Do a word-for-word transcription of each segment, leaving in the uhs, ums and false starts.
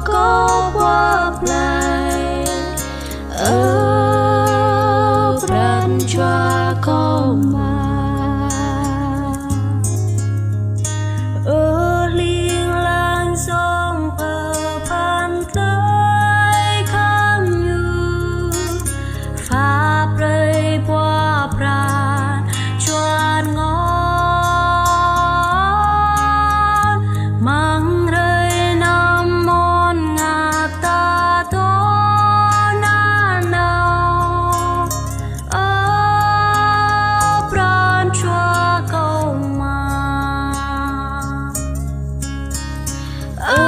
Kâo pơblai, ơ pran jua kâo mă. Ơ hling hlang song pơphan tơlơi khăm ñu, pha brơi ƀơi pran jua ngŏ, amăng hrơi anăm mơ̆n ngă ta tŏ nanao. Ơ pran jua kâo mă. Ơ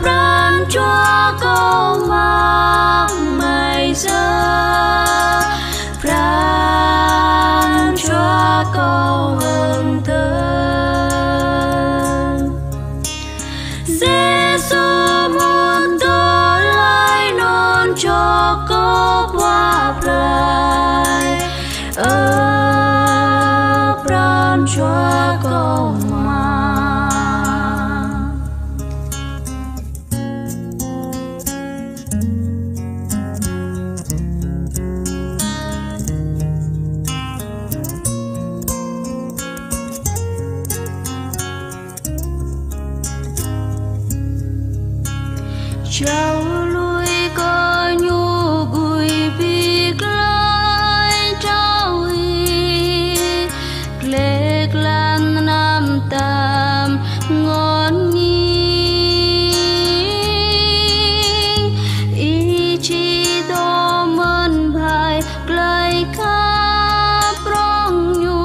pran jua kâo mă amai yơh, pran jua kâo hơ̆ng dơ̆ng. Yêsu mŭt tơlơi anŭn čŏk kâo pơblai. Ơ pran jua kâo mă. Jao lui kơ ñu gui ƀing tơlơi jao ih, gleh glan anăm tăm ngŏn nging, ih či dŏ mơ̆n ƀơi tơlơi khăp prŏng ñu.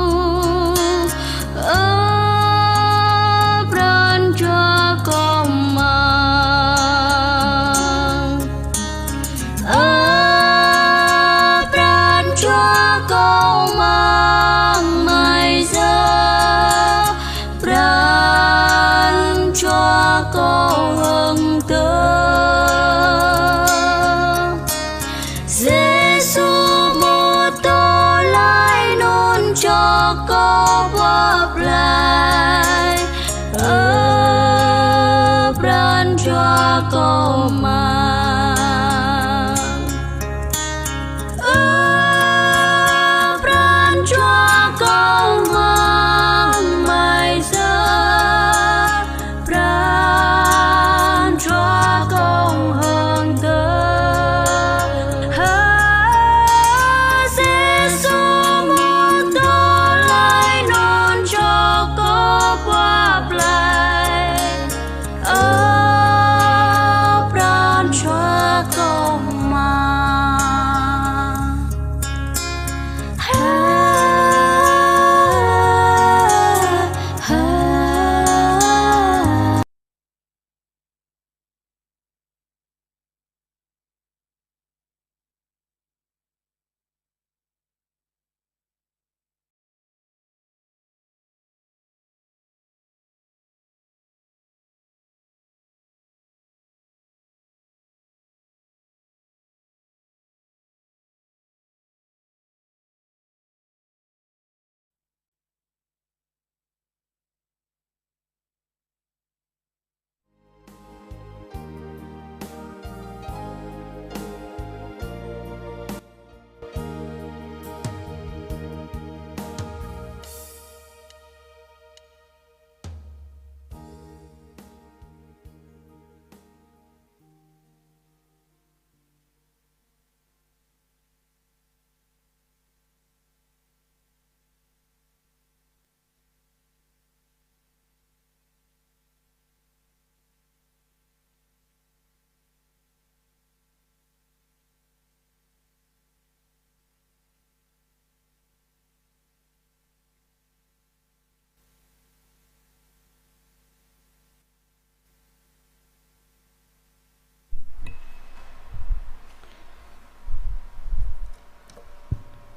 Ơ pran jua kâo mă. Ơ pran jua kâo mă amai yơh, pran jua kâo hơ̆ng dơ̆ng. Yêsu mŭt tơlơi anŭn čŏk kâo pơblai. Ơ pran jua kâo mă. Ơ pran jua kâo mă amai yơh, pran jua kâo hơ̆ng dơ̆ng. Yêsu mŭt tơlơi anŭn čŏk kâo pơblai. Ơ pran jua kâo mă.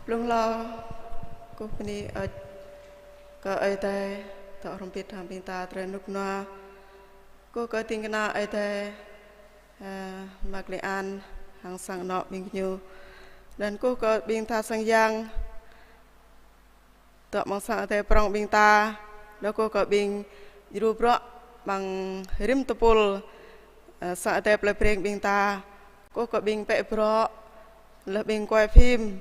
Blung hlâo, kơkuh bơni hơơč kơ Ơi Adai, dŏ hrŏm hơbĭt hăng ƀing ta trơi rơnŭk rơnua. Kơkuh kơ ding kơna Ơi Adai, ơ, mă klei an hăng sang anŏ ƀing gơñu. Laih anŭn kơkuh kơ ƀing ta sang yang, dŏ amăng sang Ơi Adai prŏng ƀing ta, laih kơkuh kơ ƀing djru bruă Amăng rĭm tơpul, ơ, sang Adai plơi Breng ƀing ta, kơkuh kơ ƀing pĕ brŏ, laih ƀing quay phim,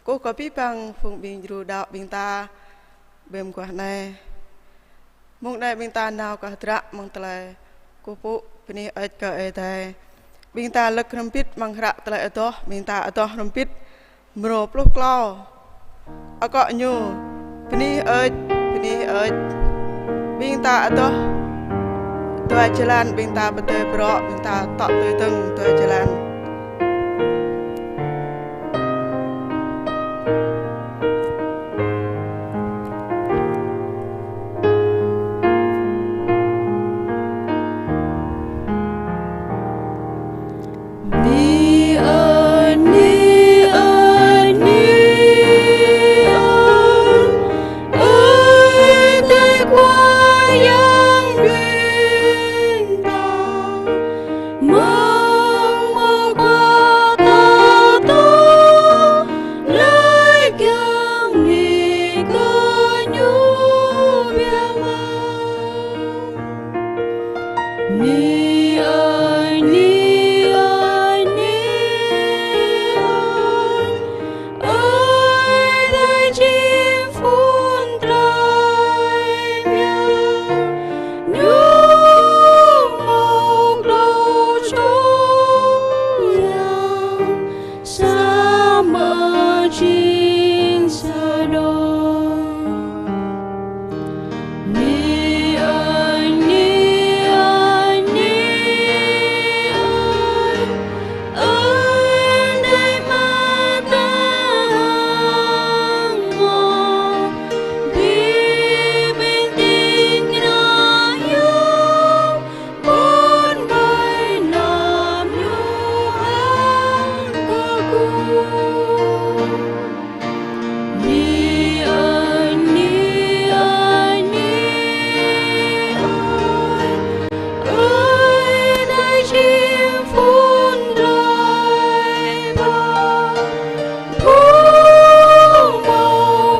kơkuh kơ abih bang phung ƀing djru đaŏ ƀing ta, ƀơi mơguah anai. Mông anai ƀing ta nao kơ hơdră amăng tơlơi kơkuh pơpŭ bơni hơơč kơ Ơi Adai. Ƀing ta lăk hrŏm hơbĭt amăng hră tơlơi adoh, ƀing ta adoh hrŏm hơbĭt mrô pluh klâo. Akŏ ñu: Bơni hơơč, bơni hơơč. Ƀing ta adoh dua jơlan, ƀing ta pơdơi brŏ, ƀing ta tŏ tui dơ̆ng dua jơlan. Bơni ơn, bơni ơn, Ơi Adai Khua Yang ƀing ta. Mơ̆ng mơguah ta tơl, laih kiăng bơni kơ ñu biă mă. Bơni ơn, bơni ơn, bơni ơn, Ơi Adai jing phŭn tơlơi biă, ñu mơ̆ng dŏ čô yang, samơ̆ jing sa đôč. Bơni ơn, bơni ơn, bơni ơn, Ơi Adai mơta hăng mơ̆, abih bang ding kơna yơh, ƀôn ƀơi anăp ñu hăng kơkuh. Bơni ơn, bơni ơn, bơni ơn, Ơi Adai jing phŭn tơlơi biă, phŭn mơ̆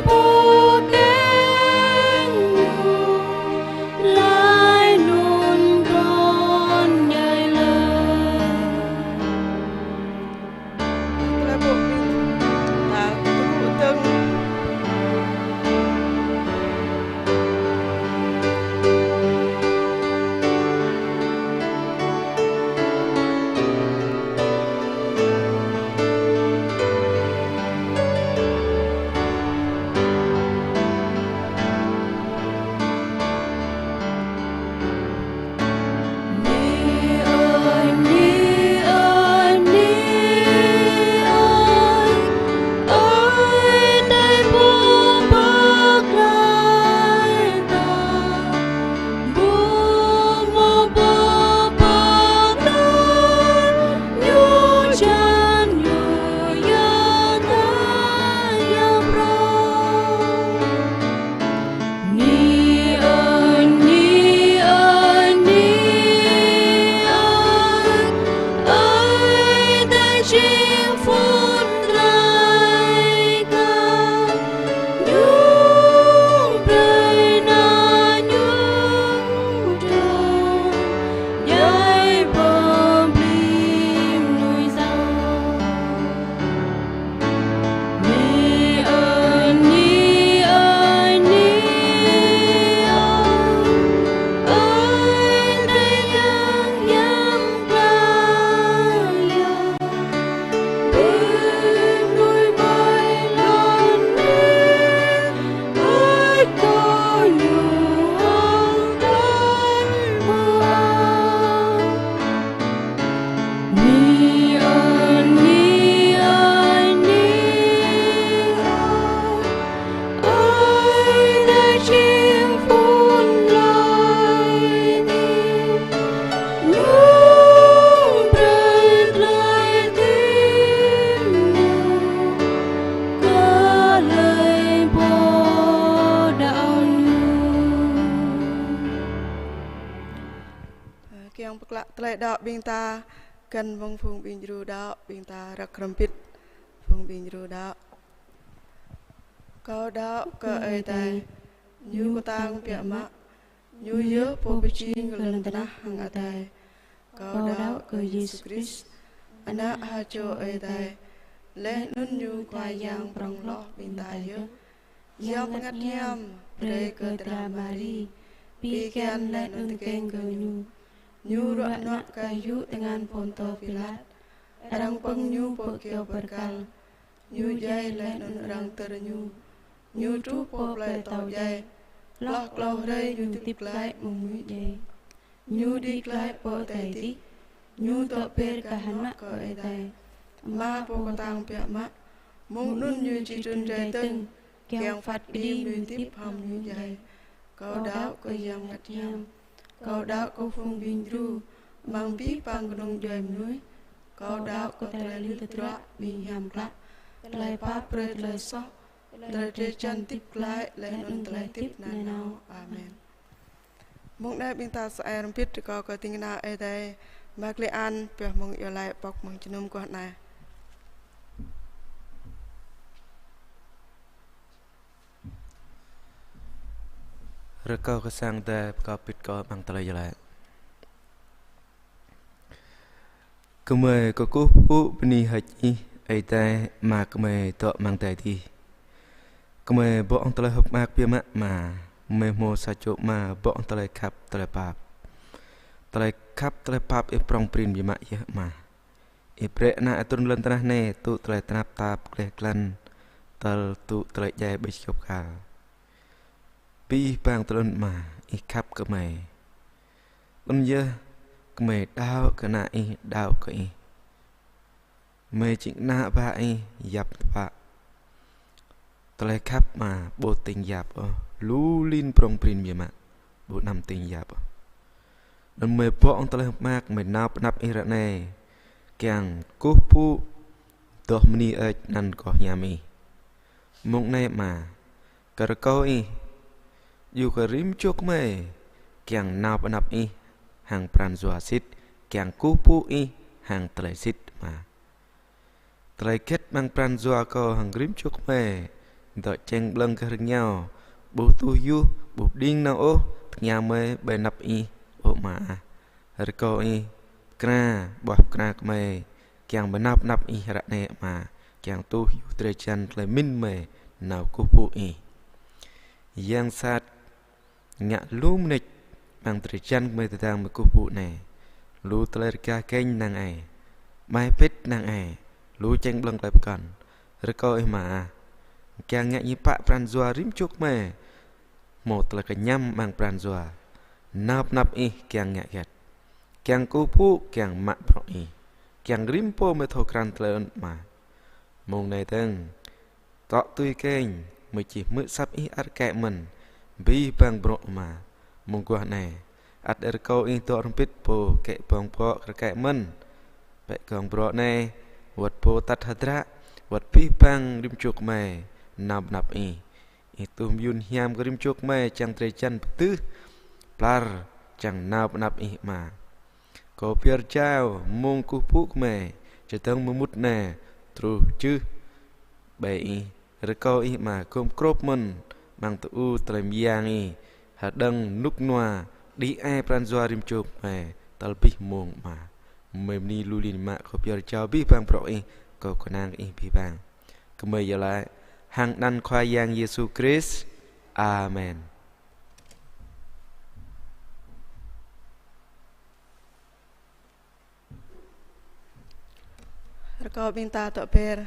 pơkeng ñu, laih anŭn trŭn djai lơi. Bơni ơn, bơni ơn, Ơi Adai jing phŭn tơlơi biă, ñu brơi anăn ñu trŭn djai pơ bling mơnuih sa. Bơni ơn, bơni ơn, bơni ơn, Ơi Adai Yang hiam klă yơh, abih mơnuih ƀơi lŏn anai, hơ̆k kơ ñu hăng tơlơi mơak. Bơni ơn, bơni ơn, bơni ơn, Ơi Adai jing phŭn tơlơi biă, ñu brơi tơlơi tĭng ñu, kơ tơlơi pơđar ñu. Ơ, kiăng pơklă tơlơi đaŏ ƀing ta, găn mơ̆ng phung ƀing djru đaŏ, ƀing ta răk hrŏm hơbĭt, phung ƀing djru đaŏ. Kâo đaŏ kơ Ơi Adai, ñu kơtang biă mă, Ñu yơh Pô pơjing kơ lŏn tơnah hăng adai. Kâo đaŏ kơ Yêsu Krist, Ană ha čô Ơi Adai, laih anŭn Ñu Khua Yang prŏng hloh ƀing ta yơh. Yang Bơngăt Hiam brơi kơ dra Mari pi kian laih anŭn tơkeng kơ Ñu. Ñu ruă nuă kơ yŭ tơngan Pôntô Pilat. Arăng pơ̆ng Ñu pơ kyâo bơrkal. Ñu djai laih anŭn arăng tơr Ñu. Ñu truh pơ plơi atâo djai. Hloh klâo hrơi Ñu hơdip glaĭ mơ̆ng mơnuih djai. Ñu đĭ glaĭ pơ adai adih. Ñu dŏ ber kơ hơnuă kơ Ơi Adai Ama Pô kơtang biă mă. Mơ̆ng anŭn Ñu či trŭn rai dơ̆ng, kiăng phat kơđi mơnuih hơdip hăng mơnuih djai. Kâo đaŏ kơ Yang Bơngăt Hiam. Kâo đaŏ kơ phung ƀing djru, amăng abih bang kơnung djuai mơnuih. Kâo đaŏ kơ tơlơi lui tơdruă ƀing hiam klă, tơlơi pap brơi tơlơi soh, tơlơi drơi jan hơdip glaĭ laih anŭn tơlơi hơdip nanao. Amen. Mông anai ƀing ta sa ai hrŏm hơbĭt rơkâo kơ ding kơna Ơi Adai Mă Klei An pioh mơ̆ng iâu laĭ pŏk mơ̆ng jơnum guah anai. Rơkâo kơ sang Ơi Adai pơkŏp hơbĭt kơ ƀing ta laĭ. Gơmơi kơkuh pơpŭ bơni hơơč Ih, Ơi Adai Ama gơmơi dŏ amăng adai adih. Gơmơi ƀuh tơlơi hơ̆k mơak biă mă Ama, gơmơi hmâo sa čô Ama ƀuh tơlơi khăp, tơlơi pap. Tơlơi khăp, tơlơi pap Ih prŏng prin biă mă yơh Ama. Ih brơi Ană Ih trŭn lŏn tơnah anai, tŭ tơlơi tơnap tap, gleh glan, tơl tŭ tơlơi djai ƀơi čơkŏp kal. Abih bang tơlơi anŭn Ama, Ih khăp kơ gơmơi. Anŭn yơh gơmơi đaŏ kơ Ană Ih, đaŏ kơ Ih. Gơmơi jing ană bă Ih, yap tơpă. Tơlơi khăp Ama ƀu tĭng yap ôh, lu lin prŏng prin biă mă, ƀu anăm tĭng yap ôh. Anŭn gơmơi ƀuh tơlơi hơ̆k mơak, gơmơi nao pơ anăp Ih ră anai, kiăng kơkuh pơpŭ, adoh bơni hơơč anăn kơ hiam Ih. Mông anai Ama, kơ rơkâo Ih, yua kơ rĭm čô gơmơi kiăng nao pơ anăp Ih hăng pran jua sĭt, kiăng kơkuh pơpŭ Ih hăng tơlơi sĭt Ama. Tơlơi hơget amăng pran jua kâo hăng rĭm čô gơmơi, dŏ čeng ƀlơ̆ng gah rơngiao, ƀu tuh yuh, ƀu pơđing nao ôh, tơngia gơmơi ƀơi anăp Ih, ơ Ama ah. Rơkâo Ih pơkra, ƀuah pơkra gơmơi, kiăng ƀơi anăp Ih ră anai Ama, kiăng tuh yuh drơi jan tơlơi mĭn gơmơi nao kơkuh pơpŭ Ih. Yang sat ngă lu mơneč amăng drơi jan gơmơi tơdang gơmơi kơkuh pơpŭ anai. Lu tơlơi rơgah gêñ năng ai, ƀai pĭt năng ai, lu čeng ƀlơ̆ng tơlơi pơkŏn. Rơkâo Ih Ama ah, kiăng ngă ñu pă pran jua rĭm čô gơmơi hmâo tơlơi kơñăm amăng pran jua. Nao pơ anăp Ih kiăng ngă hơget? Kiăng kơkuh pơpŭ, kiăng mă bruă Ih, kiăng rĭm pô gơmơi thâo krăn tơlơi anŭn Ama. Mông anai dơ̆ng, tŏ tui kênh, gơmơi či hmư̆ asăp Ih ăt rơkơi mơ̆n abih bang bruă Ama. Mông guah anai, ăt rơkâo Ih dŏ hrŏm hơbĭt pô kĕ bong pŏk rơkơi mơ̆n. Pĕ gong bruă anai, wơ̆t pô atăt hơdră, wơ̆t abih bang rĭm čô gơmơi nao pơ anăp Ih. Ih tuh mơyŭn hiam kơ rĭm čô gơmơi čang drơi jan pơtưh, plar čang nao pơ anăp Ih Ama. Kâo pơyơr jao mông kơkuh pơpŭ gơmơi, čơdơ̆ng mơmŭt anai truh čưh ƀơi Ih. Rơkâo Ih Ama gum grŏp mơ̆n amăng tơu tơlơi mơyang Ih, hơđơ̆ng rơnŭk rơnua, đĭ ai pran jua rĭm čô gơmơi tơl abih mông Ama. Gơmơi bơni lu lin mă, kâo pơyơr jao abih bang bruă Ih, kâo kơnang kơ Ih abih bang. Gơmơi iâu laĭ hăng anăn Khua Yang Yêsu Krist. Amen. Rơkâo ƀing ta dŏ ber.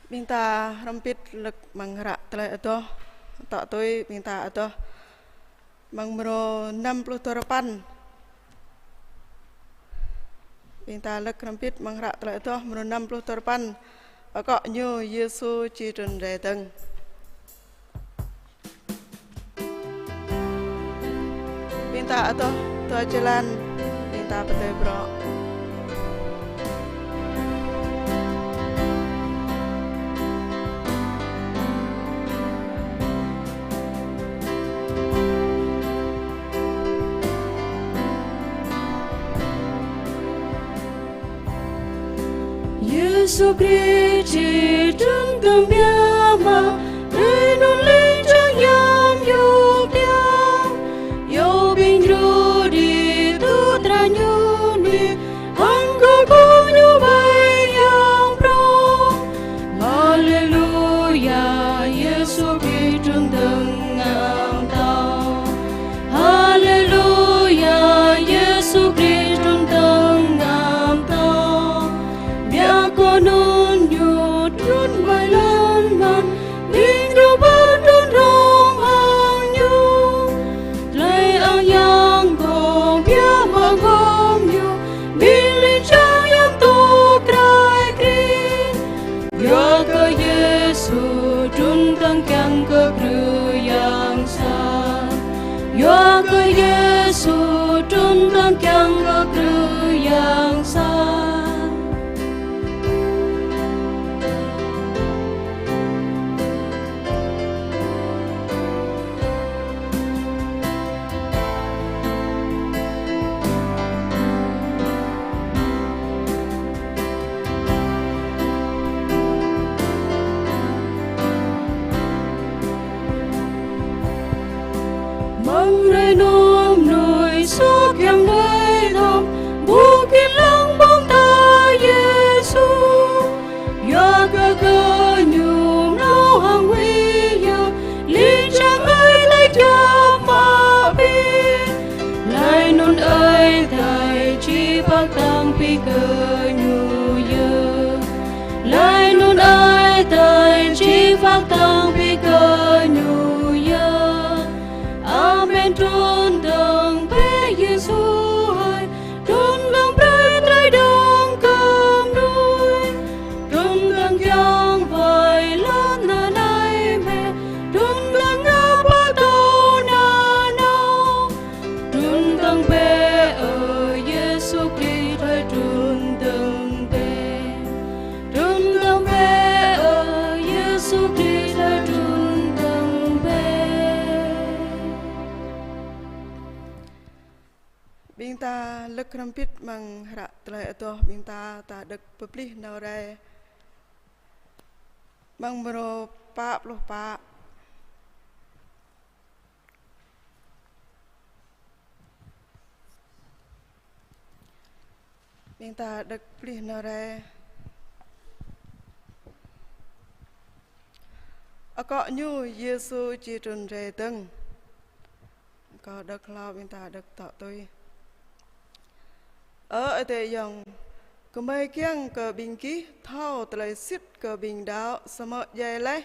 Ƀing ta hrŏm hơbĭt lơ̆k amăng hră tơlơi adoh, tŏ tui ƀing ta adoh amăng mrô năm pluh duarơpăn. Ƀing ta lơ̆k hrŏm hơbĭt amăng hră tơlơi adoh mrô năm pluh duarơpăn. Akŏ ñu Yêsu či trŭn rai dơ̆ng. Ƀing ta adoh dua jơlan, ƀing ta pơdơi bruă. Yêsu Krist či trŭn kơm biă mă, hrơi anŭn lĕ čang hiam yua Adai či pơkơtang pi kơ ñu yơh. Laih anŭn Adai či pơkơtang pi kơ ñu yơh. Amen. Trŭn dơ̆ng bĕ Yêsu ơi, trŭn dơ̆ng bĕ Tơlơi Dơ̆ng Kơmnuih, trŭn dơ̆ng kiăng wai lŏn anai mơ̆, trŭn dơ̆ng ngă pơtô nanao. Trŭn dơ̆ng bĕ, ơ Yêsu Krist ơi, trŭn dơ̆ng bĕ. Trŭn dơ̆ng bĕ, ơ Yêsu Krist ơi, trŭn dơ̆ng bĕ. Ƀing ta lơ̆k hrŏm hơbĭt amăng hră tơlơi adoh ƀing ta, ta đŏk pơplih nao rai amăng mrô pă pluh pă. Ƀing ta đŏk pơplih nao rai. Akŏ ñu Yêsu či trŭn rai dơ̆ng. Kâo đŏk hlâo, ƀing ta đŏk tŏ tui. Ơ Adai ayŏng, gơmơi kiăng kơ ƀing gih thâo tơlơi sĭt kơ ƀing đaŏ, samơ̆ djai laih,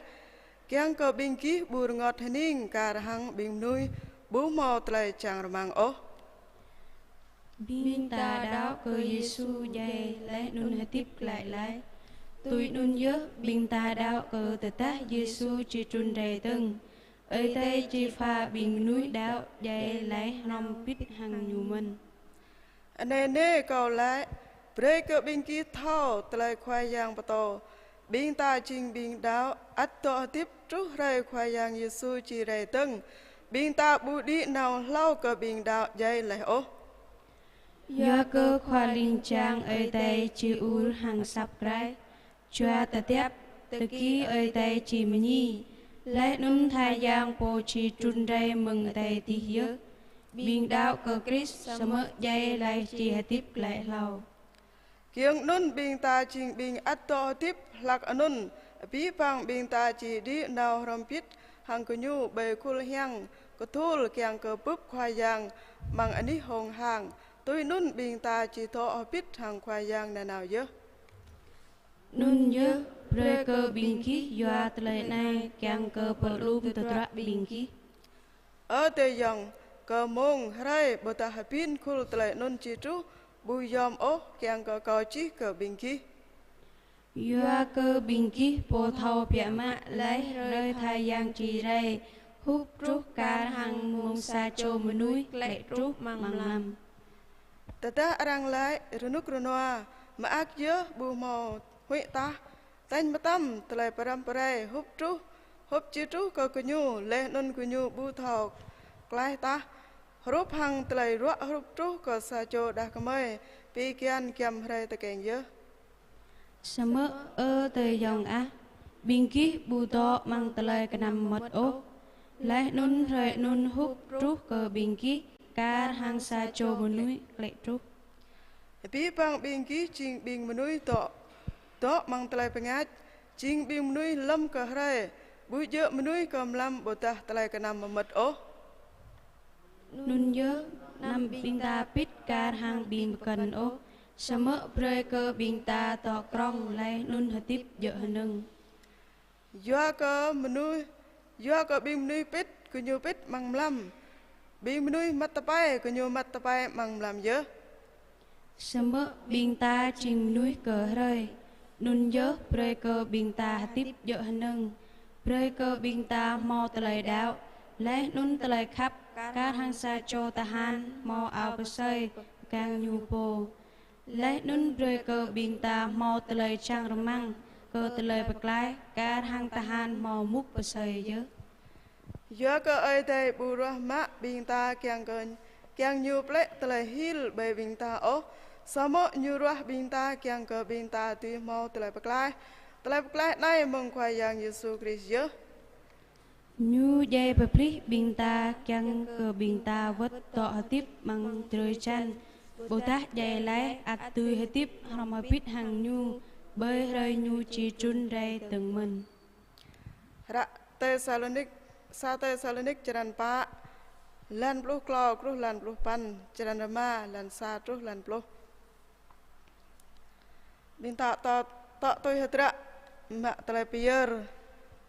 kiăng kơ ƀing gih ƀu rơngot hơning kar hăng ƀing mơnuih ƀu hmâo tơlơi čang rơmang ôh. Ƀing ta đaŏ kơ Yêsu djai laih anŭn hơdip glaĭ laih. Tui anŭn yơh ƀing ta đaŏ kơ tơdah Yêsu či trŭn rai dơ̆ng, Ơi Adai či pha ƀing mơnuih đaŏ djai laih hrŏm hơbĭt hăng ñu mơ̆n. Anai nê kâo laĭ, brơi kơ ƀing gih thâo tơlơi Khua Yang pơtô, ƀing ta jing ƀing đaŏ ăt dŏ hơdip truh hrơi Khua Yang Yêsu či rai dơ̆ng. Ƀing ta ƀu đĭ nao hlâo kơ ƀing đaŏ djai laih ôh. Yua kơ Khua Ling Jang Ơi Adai či ur hăng asăp kraih, jua tơdjăp tơki Ơi Adai či mơñi, laih anŭn Tha Yang Pô či trŭn rai mơ̆ng adai adih yơh. Ƀing đaŏ kơ Krist samơ̆ djai laih či hơdip glaĭ hlâo. Giŏng anŭn ƀing ta jing ƀing ăt dŏ hơdip hlak anŭn, abih bang ƀing ta či đĭ nao hrŏm hơbĭt hăng gơñu ƀơi khul hiăng kơthul kiăng kơ bưp Khua Yang amăng anih hông hang. Tui anŭn ƀing ta či dŏ hơbĭt hăng Khua Yang nanao yơh. Anŭn yơh, brơi kơ ƀing gih yua tơlơi anai kiăng kơ pơlŭm tơdruă ƀing gih. Ơ adơi ayŏng, kơ mông hrơi ƀôdah hơbĭn khul tơlơi anŭn či truh ƀu yom ôh, kiăng kơ kâo čih kơ ƀing gih. Yua kơ ƀing gih pô thâo biă mă laih hrơi Tha Yang či rai hŭp truh kar hăng mơ̆ng sa čô mơnuih klĕ truh amăng mlam. Tơdah arăng laĭ rơnŭk rơnua, mơak yơh ƀu hmâo huĭ tah, tañ mơtam tơlơi pơrăm pơrai hŭp truh, hŭp či truh kơ gơñu, laih anŭn gơñu ƀu thâo klaih tah. Hrup hăng tơlơi ruă hŭp truh kơ sa čô đah kơmơi pi kian giăm hrơi tơkeng yơh. Samơ̆ ơ adơi ayŏng ah, ƀing gih ƀu dŏ amăng tơlơi kơnăm mơmŏt ôh. Laih anŭn hrơi anŭn hŭp truh kơ ƀing gih kar hăng sa čô mơnuih klĕ truh. Abih bang ƀing gih jing ƀing mơnuih dŏ, dŏ amăng tơlơi bơngač, jing ƀing mơnuih lơ̆m kơ hrơi, ƀu djơ̆ mơnuih kơ mlam ƀôdah tơlơi kơnăm mơmŏt ôh. Anŭn yơh, anăm ƀing ta pĭt kar hăng ƀing pơkŏn ôh, samơ̆ brơi kơ ƀing ta dŏ krŏng laih anŭn hơdip djơ̆ hơnơ̆ng. Yua kơ mơnuih, yua kơ ƀing mơnuih pĭt, gơñu pĭt amăng mlam. Ƀing mơnuih măt tơpai, gơñu măt tơpai amăng mlam yơh. Samơ̆ ƀing ta jing mơnuih kơ hrơi, anŭn yơh brơi kơ ƀing ta hơdip djơ̆ hơnơ̆ng, brơi kơ ƀing ta hmâo tơlơi đaŏ, laih anŭn tơlơi khăp, kar hăng sa čô tơhan hmâo ao pơsơi pơgang ñu pô. Laih anŭn brơi kơ ƀing ta hmâo tơlơi čang rơmang kơ tơlơi pơklaih, kar hăng tơhan hmâo mŭk pơsơi yơh. Yua kơ Ơi Adai ƀu ruah mă ƀing ta kiăng kơ, kiăng ñu plĕ tơlơi hil ƀơi ƀing ta ôh, samơ̆ ñu ruah ƀing ta kiăng kơ ƀing ta dưi hmâo tơlơi pơklaih. Tơlơi pơklaih anai mơ̆ng Khua Yang Yêsu Krist yơh. Ñu djai pơplih ƀing ta kiăng kơ ƀing ta wơ̆t dŏ hơdip amăng drơi jan, ƀôdah djai laih ăt dưi hơdip hrŏm hơbĭt hăng ñu ƀơi hrơi ñu či trŭn rai dơ̆ng mơ̆n. Hră Têsalônik, sa Têsalônik črăn pă, Lan pluh klâo truh lan pluh păn, črăn rơma, lan sa truh lan pluh. Ƀing ta tŏ, tŏ tui hơdră mă tơlơi pơyơr,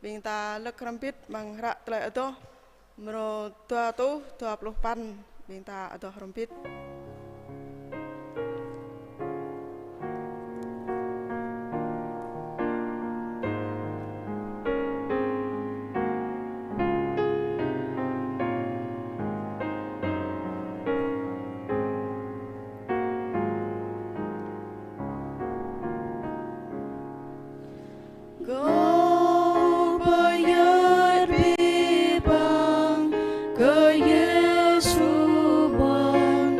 ƀing ta lơ̆k hrŏm hơbĭt amăng hră Tơlơi Adoh, mrô dua rơtuh dua pluh păn, ƀing ta adoh hrŏm hơbĭt. Kâo pơyơr abih bang kơ Yêsu ƀuăn,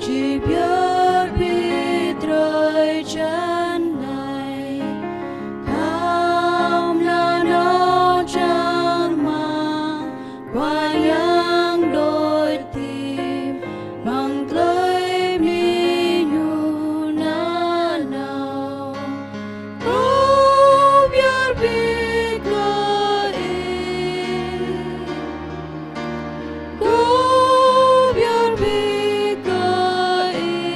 či pơyơr abih drơi jăn anai. Khăm nanao čang rơmang Khua Yang đuaĭ hơdip amăng tơlơi bơni Ñu nanao. Kâo pơyơr abih kơ Ih. Kâo pơyơr abih kơ Ih.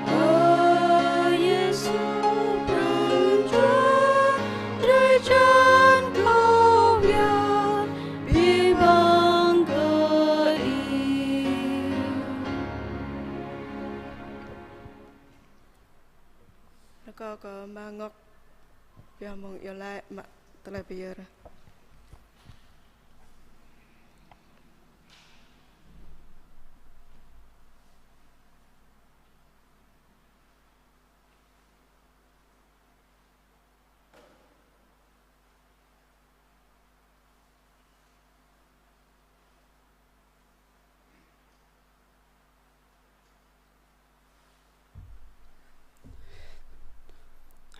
Ơ Yêsu, pran jua drơi jăn kâo pơyơr abih bang kơ Ih. Rơkâo kơ Ama Ngŏk pioh mơ̆ng iâu laĭ mă tơlơi pơyơr.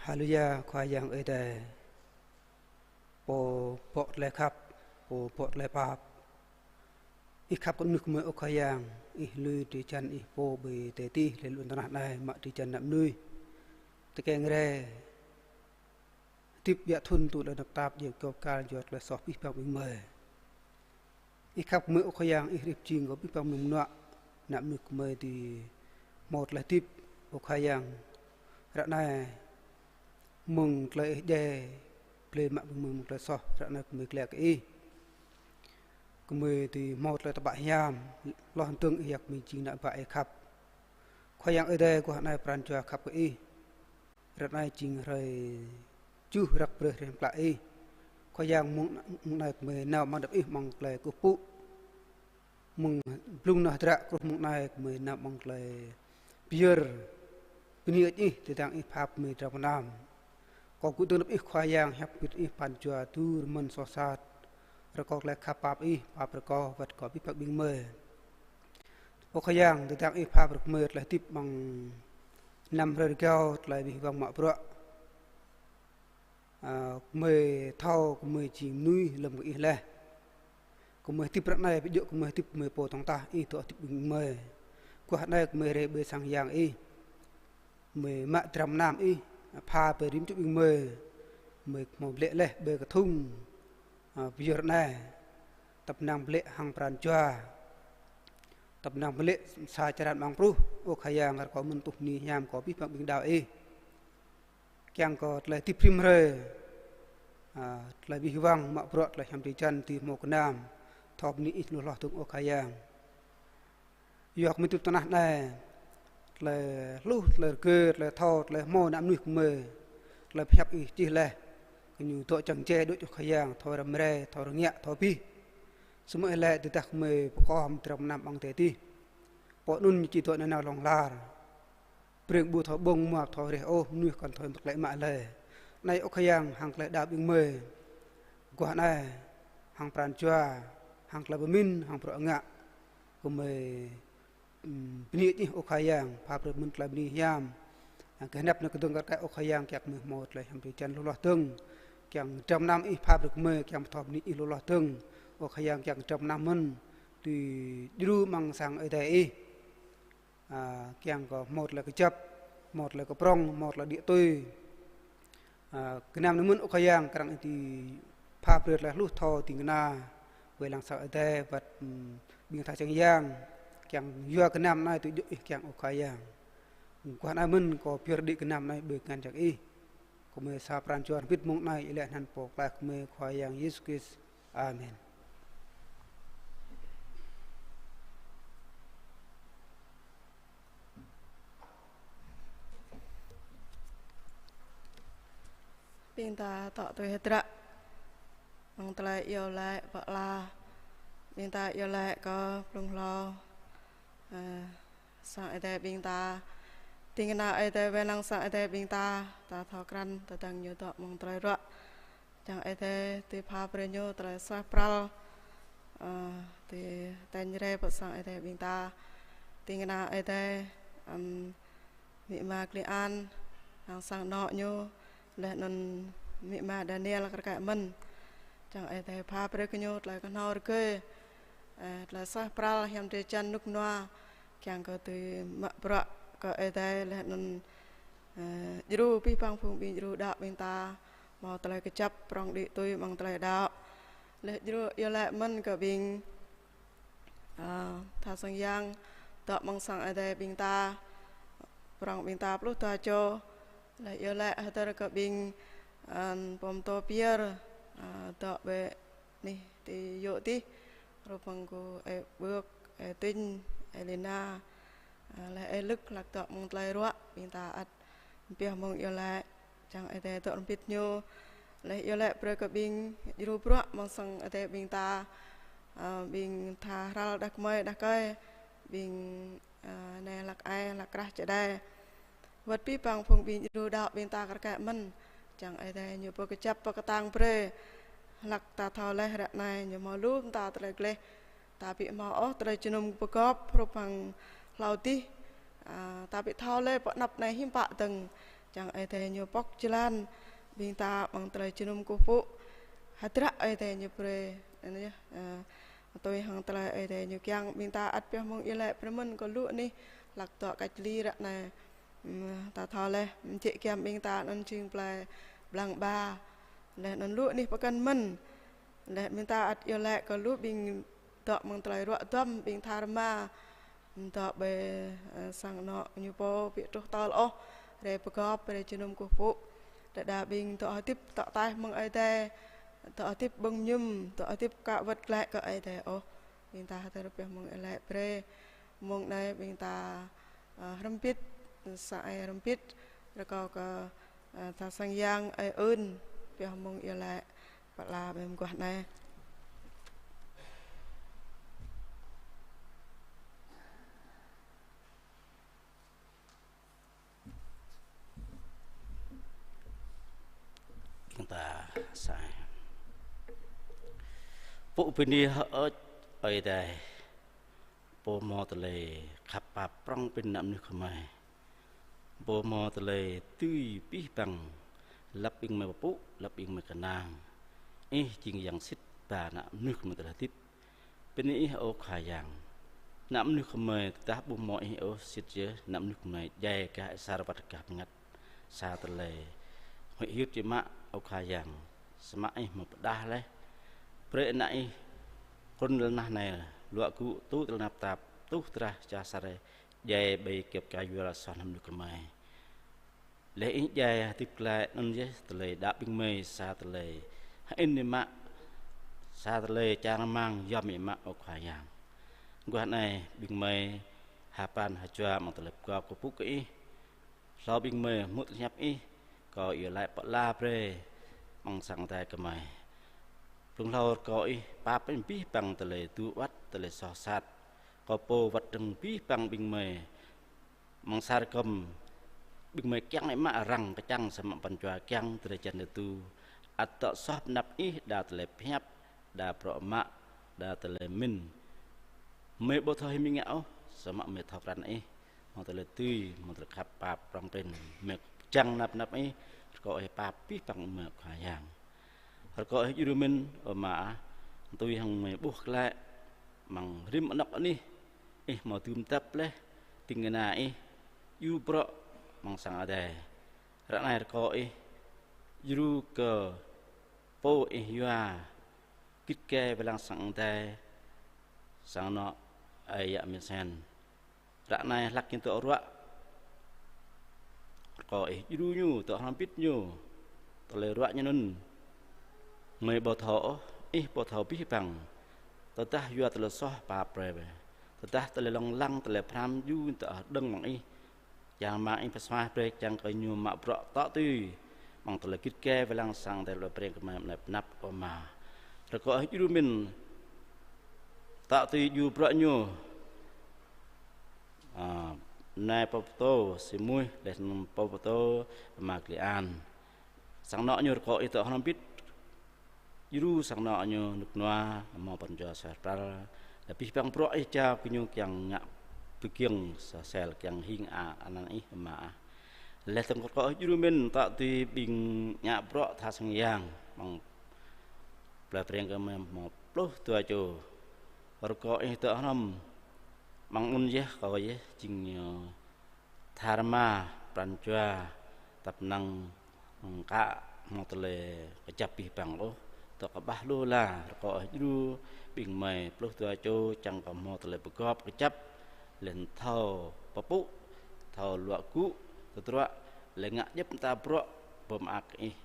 Haleluya, Khua Yang Ơi Adai, Pô bŏ tơlơi khăp, Pô bŏ tơlơi pap. Ih khăp kơ mơnuih gơmơi, ơ Khua Yang, Ih lui drơi jăn Ih pô ƀơi adai adih, laih anŭn tơnah anai mă drơi jăn ană mơnuih. Tơkeng rai hơdip biă thŭn tui tơlơi tơnap tap, djơ̆ kơyâo kal yua tơlơi soh abih bang ƀing gơmơi. Ih khăp kơ gơmơi, ơ Khua Yang, Ih hrih pơjing kơ abih bang mơnuih mơnuă, ană mơnuih gơmơi dưi hmâo tơlơi hơdip, ơ Khua Yang. Ră anai mơ̆ng tơlơi Ih djai, blơi mă ƀing gơmơi mơ̆ng tơlơi soh, ră anai gơmơi glăi kơ Ih. Gơmơi dưi hmâo tơlơi tơpă hiam, hloh dơ̆ng Ih yap gơmơi jing ană bă Ih khăp. Khua Yang Ơi Adai, guah anai pran jua khăp kơ Ih. Ră anai jing hrơi tơjuh răk brơi hrơi hiam klă Ih. Khua Yang, mơ̆ng, mơ̆ng anai gơmơi nao amăng anăp Ih amăng tơlơi kơkuh pơpŭ. Mơ̆ng blung nao hơdră truh mơ̆ng anai gơmơi nao amăng tơlơi pơyơr bơni hơơč Ih, tơdang Ih pha brơi gơmơi dram gơnam. Kâo gŭ dơ̆ng anăp Ih, Khua Yang, hiăp hơbĭt Ih pran jua dŭr mơ̆n soh sat. Rơkâo tơlơi khăp pap Ih, pap brơi kâo, wơ̆t kơ abih bang ƀing gơmơi. Ơ Khua Yang, tơdang Ih pha brơi gơmơi tơlơi hơdip amăng năm hrơi rơgao, tơlơi abih bang mă bruă. Ơ, gơmơi thâo gơmơi jing mơnuih lơ̆m kơ Ih laih. Gơmơi hơdip ră anai, ƀu djơ̆ gơmơi hơdip gơmơi pô tŏng tah, Ih dŏ hơdip ƀing gơmơi. Guah anai gơmơi rai ƀơi sang Yang Ih. Gơmơi mă dram gơnam Ih pha brơi rĭm čô ƀing gơmơi. Gơmơi hmâo blĕ laih ƀơi kơthŭng, ơ, pơyơr anai. Tăp năng blĕ hăng pran jua. Tăp năng blĕ sa črăn amăng pruh, ơ Khua Yang, rơkâo mơ̆n tuh bơni hiam kơ abih bang ƀing đaŏ Ih. Kiăng kơ tơlơi hơdip rĭm hrơi, ơ, tơlơi abih bang mă bruă, tơlơi hiam drơi jăn dưi hmâo gơnam, thâo bơni Ih lu hloh dơ̆ng, ơ Khua Yang. Yua gơmơi hơdip tơnah anai, tơlơi hluh, tơlơi rơgơi, tơlơi thâo, tơlơi hmâo ană mơnuih gơmơi, tơlơi pơhiăp Ih čih laih, kơ ñu dŏ čang jai đôč, ơ Khua Yang, thâo răm rai, thâo rơngiă, thâo abih. Samơ̆ Ih laĭ tơdah gơmơi pơkŏm dram gơnam amăng adai adih, pô anŭn ñu či dŏ nanao hlŏng lar. Brơi ƀu thâo ƀơ̆ng, mă thâo reh ôh, mơnuih kŏn thâo mơ̆ tơlơi mă lơi. Anai, ơ Khua Yang, hăng tơlơi đaŏ ƀing gơmơi guah anai, hăng pran jua, hăng tơlơi pơmĭn, hăng bruă ngă, gơmơi, ưm, bơni Ih, ơ Khua Yang, pha brơi mơ̆n tơlơi bơni hiam. Hăng kơ anăp anai kơdơ̆ng kar kaĭ, ơ Khua Yang, kiăng gơmơi hmâo tơlơi hiam drơi jăn lu hloh dơ̆ng. Kiăng dram gơnam Ih pha brơi gơmơi, kiăng pơthâo bơni Ih lu hloh dơ̆ng. Ơ Khua Yang, kiăng dram gơnam mơ̆n dưi djru amăng sang Ơi Adai Ih. Ơ, kiăng kơ hmâo tơlơi kơjăp, hmâo tơlơi kơ prŏng, hmâo tơlơi đĭ tui. Ơ, gơnam anai mơ̆n, ơ Khua Yang, kơnang Ih dưi pha brơi tơlơi hluh thâo ding kơna, Wai lăng sang Ơi Adai wăt, ưm, ƀing tha čang yang, kiăng yua gơnam anai tui djơ̆ Ih kiăng, ơ Khua Yang. Guah anai mơ̆n kâo pơyơr đĭ gơnam anai ƀơi kơngan jăk Ih. Kâo mơi sa pran jua hrŏm hơbĭt mông anai, iâu laĭ anăn Pô Pơklaih kâo mơi Khua Yang Yêsu Krist. Amen. Ƀing ta dŏ tui hơdră mơ̆ng tơlơi iâu laĭ pơala. Ƀing ta iâu laĭ kơ blung hlâo, ơ, sang Ơi Adai ƀing ta. Ding kơna Ơi Adai wai lăng sang Ơi Adai ƀing ta, ta thâo krăn tơdang ñu dŏ mơ̆ng tơlơi ruă. Čang Ơi Adai dưi pha brơi ñu tơlơi suaih pral, ơ, dưi tañ rai pơ sang Ơi Adai ƀing ta. Ding kơna Ơi Adai, ăm, amĭ ama Klin An, hăng sang anŏ ñu, laih anŭn amĭ ama Daniel kar kaĭ mơ̆n. Čang Ơi Adai pha brơi kơ ñu tơlơi kơhnâo rơgơi, ơ, tơlơi suaih pral hiam drơi jăn rơnŭk rơnua, kiăng kơ dưi mă bruă kơ Ơi Adai laih anŭn, ơ, djru abih bang phung ƀing djru đaŏ ƀing ta hmâo tơlơi kơjăp prŏng đĭ tui amăng tơlơi đaŏ. Laih djru iâu laĭ mơ̆n kơ ƀing, ơ, tha sang yang dŏ amăng sang Ơi Adai ƀing ta, prŏng ƀing ta pluh dua čô. Laih iâu laĭ hơdơr kơ ƀing, ơ, pô pơtô pơyơr, ơ, dŏ ƀơi anih ti yŏ dih, hrup hăng kơ ơi Bưk, ơi Tinh, ơi Lina, ơ, laih ơi Lŭk hlak dŏ mơ̆ng tơlơi ruă, ƀing ta ăt pioh mơ̆ng iâu laĭ, čang Ơi Adai dŏ hrŏm hơbĭt ñu. Laih iâu laĭ brơi kơ ƀing djru bruă amăng sang Ơi Adai ƀing ta, ơ, ƀing tha hral đah kơmơi đah kơi, ƀing, ơ, anai hlak ai, hlak krah čơđai. Wăt abih bang phung ƀing djru đaŏ ƀing ta kar kaĭ mơ̆n. Čang Ơi Adai ñu pơkơjăp pơkơtang brơi. Hlak ta thâo laih ră anai ñu hmâo lu mơta tơlơi gleh. Ta ƀu hmâo ôh tơlơi jơnum pơgop hrup hăng hlâo dih. A, ta ƀu thâo laih pơ anăp anai hiư̆m pă dơ̆ng. Čang Ơi Adai ñu pŏk jơlan ƀing ta amăng tơlơi jơnum kơkuh pơpŭ. Hơdră Ơi Adai ñu brơi. Anŭn yơh, a, tui hăng tơlơi Ơi Adai ñu kiăng ƀing ta ăt pioh mơ̆ng iâu laĭ brơi mơ̆n kơ lu anih hlak dŏ cách ly ră anai. Ưm, ta thâo laih, mơjĕ giăm ƀing ta anŭn jing plơi Blang Ba. Laih anŭn lu anih pơkŏn mơ̆n. Laih ƀing ta ăt iâu laĭ kơ lu ƀing dŏ mơ̆ng tơlơi ruă duăm, ƀing tha rơma. Dŏ ƀơi, ơ, sang anŏ ñu pô ƀu truh tơl ôh, rai pơgop, rai jơnum kơkuh pơpŭ. Đơđa ƀing dŏ hơdip tŏ taih mơ̆ng Ơi Adai, dŏ hơdip ƀơ̆ng mơñum, dŏ hơdip ka wơ̆t glaĭ kơ Ơi Adai ôh. Ƀing ta hơdơr pioh mơ̆ng iâu laĭ brơi. Mông anai ƀing ta, ơ, hrŏm hơbĭt, sa ai hrŏm hơbĭt, rơkâo kơ, ơ, tha sang yang ơi Ưn, pioh mơ̆ng iâu laĭ pơala ƀơi mơguah anai. Ƀing ta sa ai. Pŭ bơni hơơč Ơi Adai, Pô hmâo tơlơi khăp pap prŏng prin ană mơnuih gơmơi. Pô hmâo tơlơi dưi abih bang, lăp ƀing gơmơi pơpŭ, lăp ƀing gơmơi kơnang. Ih jing yang sĭt ba ană mơnuih gơmơi tơlơi hơdip. Bơni Ih, ơ Khua Yang. Ană mơnuih gơmơi tơdah ƀu hmâo Ih ôh, sĭt yơh ană mơnuih gơmơi djai gah asar wăt gah bơngăt. Sa tơlơi huĭ hyưt yơh mă, ơ Khua Yang. Samơ̆ Ih hmâo pơđah laih. Brơi ană Ih trŭn lŏn tơnah anai, luă gŭ tŭ tơlơi tơnap tap, tuh drah čar sa rai, djai ƀơi kơyâo kơ yua soh ană mơnuih gơmơi. Laih Ih djai hơdip glaĭ anŭn yơh tơlơi đaŏ ƀing gơmơi sa tơlơi hơĭn yơh mă, sa tơlơi čang rơmang yom yơh mă, ơ Khua Yang. Mơguah anai ƀing gơmơi ha pran ha jua amăng tơlơi pơgop kơkuh pơpŭ kơ Ih. Hlâo ƀing gơmơi hmư̆ tơlơi pơhiăp Ih, kâo iâu laĭ pơala brơi amăng sang Ơi Adai gơmơi. Blung hlâo rơkâo Ih pap abih bang tơlơi tŭ wăt, tơlơi soh sat. Kâo pô wăt dơ̆ng abih bang ƀing gơmơi amăng sa rơkơm, ƀing gơmơi kiăng yơh mă arăng kơčăng samơ̆ pran jua kiăng drơi jăn tơdu. Ăt dŏ soh pơ anăp Ih đa tơlơi pơhiăp, đa bruă mă, đa tơlơi mĭn. Gơmơi ƀu thâo hĭ mĭn ngă ôh, samơ̆ gơmơi thâo krăn Ih hmâo tơlơi dưi, hmâo tơlơi khăp pap prŏng prin, gơmơi kơčăng năp năp Ih, rơkâo Ih pap abih bang gơmơi, ơ Khua Yang. Rơkâo Ih djru mĭn, ơ Ama ah, tui hăng gơmơi ƀuh glaĭ amăng rĭm anŏ anih, Ih hmâo dưm dăp laih ding kơna Ih djru bruă amăng sang Ơi Adai. Ră anai rơkâo Ih djru kơ pô Ih yua git gai wai lăng sang adai, sang anŏ ơi yă Mĭn Sen. Ră anai hlăk ñu dŏ ruă. Rơkâo ih djru ñu, dŏ hrŏm bit ñu. Tơlơi ruă ñu anŭn gơmơi ƀu thâo ôh, ih ƀu thâo abih bang. Tơdah yua tơlơi soh pap brơi wai. Tơdah tơlơi lông lăng, tơlơi pơhrăm djru dŏ hơđơ̆ng amăng ih. Čang mă ih pơsuaih brơi, čang kơ ñu mă bruă tŏ tui amăng tơlơi git gai wai lăng sang adai, tơlơi pơreng kơ gơmơi mơnai pơnăp, ơ Ama. Rơkâo ih djru mĭn tŏ tui djru bruă ñu. Ơ, nai pô pơtô Si Muih, laih anŭn pô pơtô Ama Kli An. Sang anŏ ñu rơkâo ih dŏ hrŏm bit. Djru sang anŏ ñu rơnŭk rơnua, hmâo pran jua suaih pral. Laih abih bang bruă ih jao kơ ñu kiăng ngă pơgiŏng sơsel kiăng hing a-, anăn ih, Ama ah. Laih dơ̆ng rơkâo ih djru mĭn tŏ tui ƀing ngă bruă tha sang yang, amăng plơi Preng kơ gơmơi hmâo pluh dua čô. Rơkâo ih dŏ hrŏm. Amăng anŭn yơh kâo yơh jing ñu tha rơma pran jua, tăp năng kơ hmâo tơlơi kơjăp abih bang ôh. Dŏ kơƀah lu la, rơkâo ih djru ƀing gơmơi pluh dua čô, čang kơ hmâo tơlơi pơgop kơjăp, laih thâo pơpŭ, thâo luă gŭ tơdruă, laih ngă djŏp mơta bruă pơmơak ih.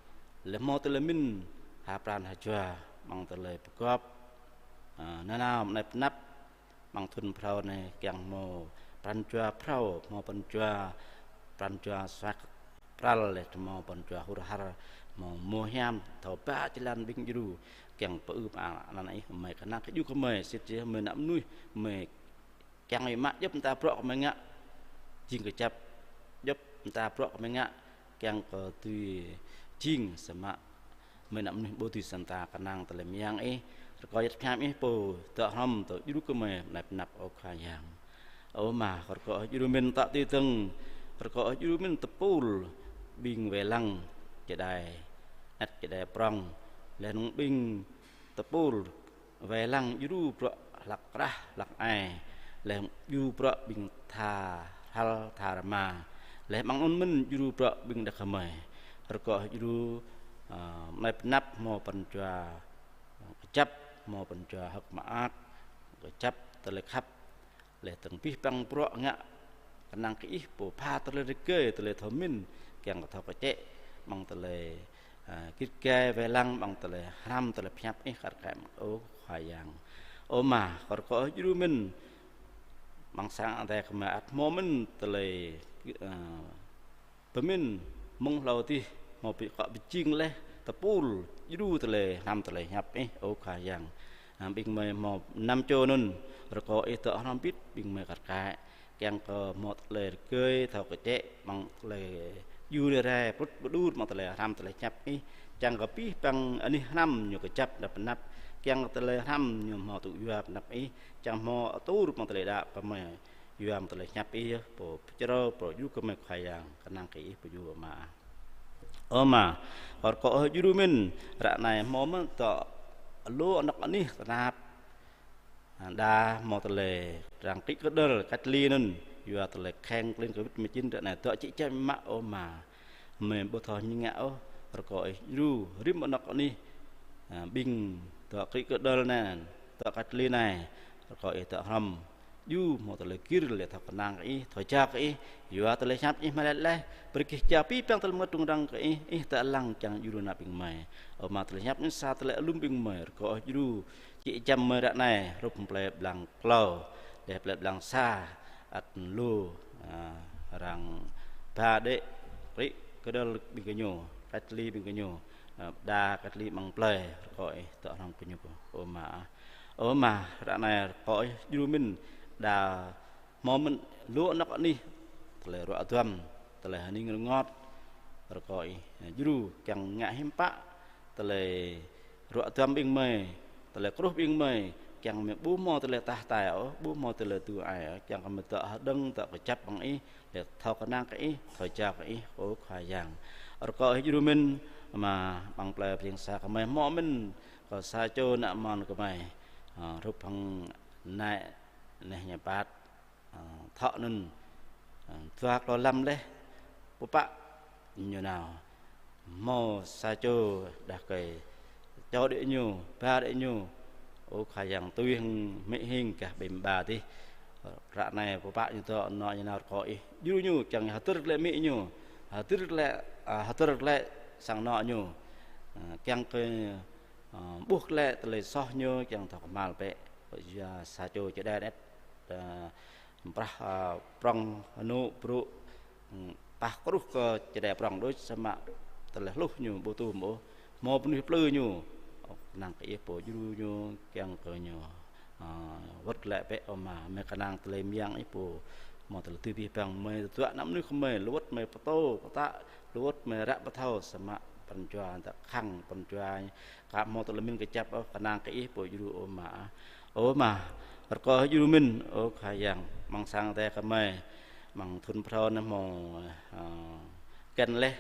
Laih hmâo tơlơi mĭn ha pran ha jua amăng tơlơi pơgop, ơ, nanao mơnai pơnăp. Amăng thŭn phrâo anai kiăng hmâo pran jua phrâo, hmâo pran jua, pran jua suaih pral, laih hmâo pran jua hur har, hmâo mơhiam, thâo ba jơlan ƀing djru, kiăng pơư pơang anăn ih. Gơmơi kơnang kơ djru gơmơi, sĭt yơh gơmơi ană mơnuih, gơmơi kiăng ih mă djŏp mơta bruă gơmơi ngă jing kơjăp, djŏp mơta bruă gơmơi ngă kiăng kơ dưi jing, samơ̆ gơmơi ană mơnuih ƀu dưi săn ta. Kơnang tơlơi mơyang ih, rơkâo yăt hiam ih pô dŏ hrŏm dŏ djru kơ gơmơi mơnai pơnăp, ơ Khua Yang. Ơ Ama, rơkâo ih djru mĭn tŏ tui dơ̆ng, rơkâo ih djru mĭn tơpul ƀing wai lăng čơđai anet čơđai prŏng, laih anŭn ƀing tơpul wai lăng djru bruă hlăk krah hlăk ai, laih djru bruă ƀing tha hral tha rơma, laih amăng anŭn mơ̆n djru bruă ƀing đah kơmơi. Rơkâo ih djru, ơ, mơnai pơnăp hmâo pran jua kơjăp, hmâo pran jua hơ̆k mơak, kơjăp tơlơi khăp, laih dơ̆ng abih bang bruă ngă kơnang kơ ih, pô pha tơlơi rơgơi, tơlơi thâo mĭn, kiăng kơ thâo kơčĕ amăng tơlơi, ơ, git gai wai lăng, amăng tơlơi hrăm, tơlơi pơhiăp ih kar kaĭ, ơ Khua Yang. Ơ Ama, rơkâo ih djru mĭn amăng sang adai gơmơi ăt hmâo mĭn tơlơi, ơ, pơmĭn mơ̆ng hlâo adih, hmâo ƀu kơ pơjing laih tơpul djru tơlơi hrăm tơlơi pơhiăp ih, ơ Khua Yang. Ơ, ƀing gơmơi hmâo năm čô anŭn, rơkâo ih dŏ hrŏm bit ƀing gơmơi kar kaĭ, kiăng kơ hmâo tơlơi rơgơi, thâo kơčĕ amăng tơlơi djru rai rai, pơƀut pơđur amăng tơlơi hrăm tơlơi pơhiăp ih, čang kơ abih bang anih hrăm ñu kơjăp đah pơnăp, kiăng kơ tơlơi hrăm ñu hmâo tŭ yua pơnăp ih, čang hmâo atur amăng tơlơi đaŏ gơmơi yua amăng tơlơi pơhiăp ih, pô pơčrâo, pô djru kơ gơmơi Khua Yang, kơnang kơ ih pơyua, Ama. Ơ Ama, rơkâo ih djru mĭn, ră anai hmâo mơ̆n dŏ lu anŏ anih tơnap, đa hmâo tơlơi arăng kĭ kơđơl cách ly anŭn, yua tơlơi kheng klin Covid mười chín, ră anai dŏ čĭ čăm mă, ơ Ama. Gơmơi ƀu thâo ñu ngă ôh, rơkâo ih djru rĭm anŏ anih, ơ, ƀing dŏ kĭ kơđơl anai, dŏ cách ly anai, rơkâo ih dŏ hrŏm. Djru hmâo tơlơi gir laih thâo kơnang kơ ih, thâo jao kơ ih, yua tơlơi pơhiăp ih mơlĕt laih, brơi kơ ih jao abih bang tơlơi mơngăt rŭng răng kơ ih, ih dŏ lăng kiăng djru ană ƀing gơmơi. Ơ Ama, tơlơi pơhiăp anai sa tơlơi alum ƀing gơmơi, rơkâo ih djru čĭ čăm gơmơi ră anai, hrup plơi Blang Klâo, laih plơi Blang Sa, ăt lu, ơ, arăng ba đĕ kĭ kơđơl ƀing gơñu, cách ly ƀing gơñu, ơ, đa cách ly amăng plơi, rơkâo ih dŏ hrŏm gơñu, ơ Ama. Ơ Ama, ră anai rơkâo ih djru mĭn, đa hmâo mơ̆n lu anŏ anih, tơlơi ruă duăm, tơlơi hơning rơngot, rơkâo ih djru kiăng ngă hiư̆m pă tơlơi ruă duăm ƀing gơmơi, tơlơi kruh ƀing gơmơi, kiăng gơmơi ƀu hmâo tơlơi tah tai ôh, ƀu hmâo tơlơi tŭ ai ôh, kiăng gơmơi dŏ hơđơ̆ng, dŏ kơjăp amăng ih, laih thâo kơnang kơ ih, thâo jao kơ ih, ơ Khua Yang. Rơkâo ih djru mĭn, Ama, amăng plơi Preng Sa gơmơi hmâo mơ̆n kơ sa čô ană mơnuih gơmơi, ơ, hrup hăng anai neh ñu pat, ơ, thŏ anŭn, ơ, dua klâo lăm laih, pơpă ñu nao. Hmâo sa čô đah kơi, čô đĕ ñu, ba đĕ ñu, Ơ Khua Yang, tui hăng mĭ hing gah ƀing ƀă dih. Ră anai pơpă ñu dŏ, anŏ ñu nao rơkâo Ih. Djru ñu kiăng hơdơr glaĭ mĭ ñu. Hơdơr glaĭ, a, hơdơr glaĭ sang anŏ ñu. A, kiăng kơ, a, ƀuh glaĭ tơlơi soh ñu kiăng thâo kơhma̱l bĕ. Yua sa čô čơđai anet, a, prah, a, prŏng hơnŭ brŭ, hm, pah kruh kơ čơđai prŏng đôč samơ̆ tơlơi hluh ñu ƀu tŭ mơ̆ ôh. Hmâo mơnuih plư ñu, kơnang kơ Ih pô djru ñu kiăng kơ ñu, a, wơ̆t glaĭ bĕ, ơ Ama. Mơi kơnang tơlơi mơyang Ih pô hmâo tơlơi dưi abih bang, mơi tơduă ană mơnuih kơ mơi, lu wơ̆t mơi pơtô pơtă, lu wơ̆t mơi ră pơthâo samơ̆ pran jua tă khăng, pran jua aka hmâo tơlơi mĭn kơjăp ôh, kơnang kơ Ih pô djru, ơ Ama. Ơ Ama, rơkâo Ih djru mĭn, ơ Khua Yang, amăng sang Ơi Adai kơ mơi, amăng thun phrâo anai hmâo, a, kĕn laih,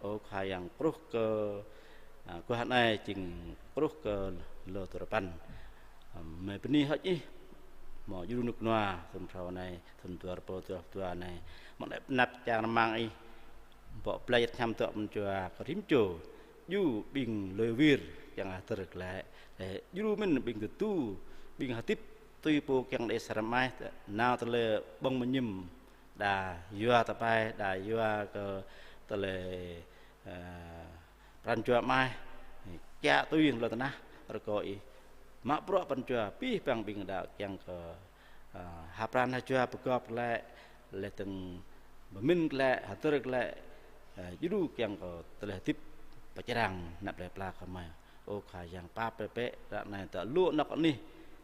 ơ Khua Yang, kruh kơ, a, guah anai jing kruh kơ lơ tơrơpăn. A, mơi bơni hơ̆k Ih, hmâo djru rơnŭk rơnua, thun phrâo anai, thun dua rơbâo dua pluh dua anai, mơ̆ng anai pơanăp čang rơmang Ih, bŏ blai jĕt hiam dŏ pran jua kơ rĭm čô, djru ƀing lui wir kiăng hơdơr glaĭ, laih djru mĭn ƀing tơdu, ƀing hơdip tui pô kiăng đei sa rơmai, nao tơlơi ƀơ̆ng mơñum, đa yua tơpai, đa yua kơ tơlơi, ơ, pran jua amai, kiă tui hăng lŏn tơnah, rơkâo Ih mă bruă pran jua abih bang ƀing đaŏ kiăng kơ, a, ha pran ha jua pơgop glaĭ, laih dơ̆ng pơmĭn glaĭ, hơdơr glaĭ, a, djru kiăng kơ tơlơi hơdip pơčrang anăp plơi pla kơ mơi. Ơ Khua Yang, pap bĕ bĕ, ră anai tă lu anŏ anih,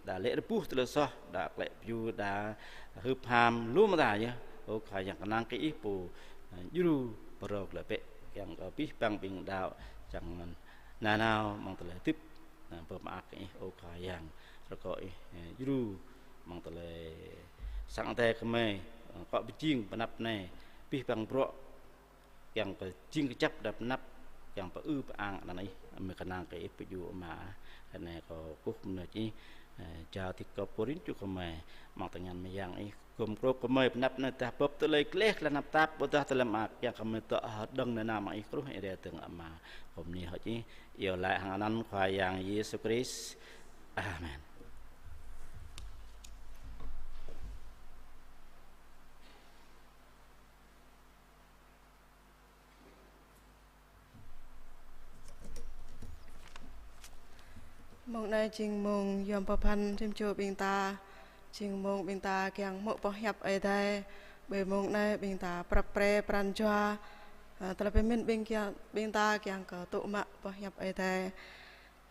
đa lê̆ rơbuh tơlơi soh, đa klĕ pơyŭ, đa hưp ham, lu mơta yơh. Ơ Khua Yang, kơnang kơ Ih pô, a, djru pơrâo glaĭ bĕ, kiăng kơ abih bang ƀing đaŏ, čang nanao amăng tơlơi hơdip, a, pơmơak kơ Ih, ơ Khua Yang, rơkâo Ih, a, djru amăng tơlơi sang Ơi Adai kơ mơi, a, akŏ pơjing pơanăp anai, abih bang bruă kiăng kơ jing kơjăp đa pơanăp, kiăng pơư pơang anăn Ih, mơi kơnang kơ Ih pơjing, ơ Ama. Ră anai kâo kơkuh mơnuih Ih, ơ, jao dih kơ pô rin ču kơ mơi, amăng tơngan mơyang Ih, gum krô kơ mơi pơanăp anai dah bưp tơlơi gleh, tơlơi tơnap tap, ƀôdah tơlơi mơak, kiăng kơ mơi dŏ hơđơ̆ng nanao amăng Ih kruh, Ih rai dơ̆ng, ơ Ama. Gum bơni hơ̆k Ih, iâu laĭ hăng anăn Khua Yang Yêsu Krist. Amen. Mông anai jing mông yom pơphan rĭm čô ƀing ta, jing mông ƀing ta kiăng hmư̆ boh hiăp Ơi Adai. Ƀơi mông anai ƀing ta prăp pre pran jua, a, tơlơi pơmĭn ƀing kiăng, ƀing ta kiăng kơ tŭ mă boh hiăp Ơi Adai.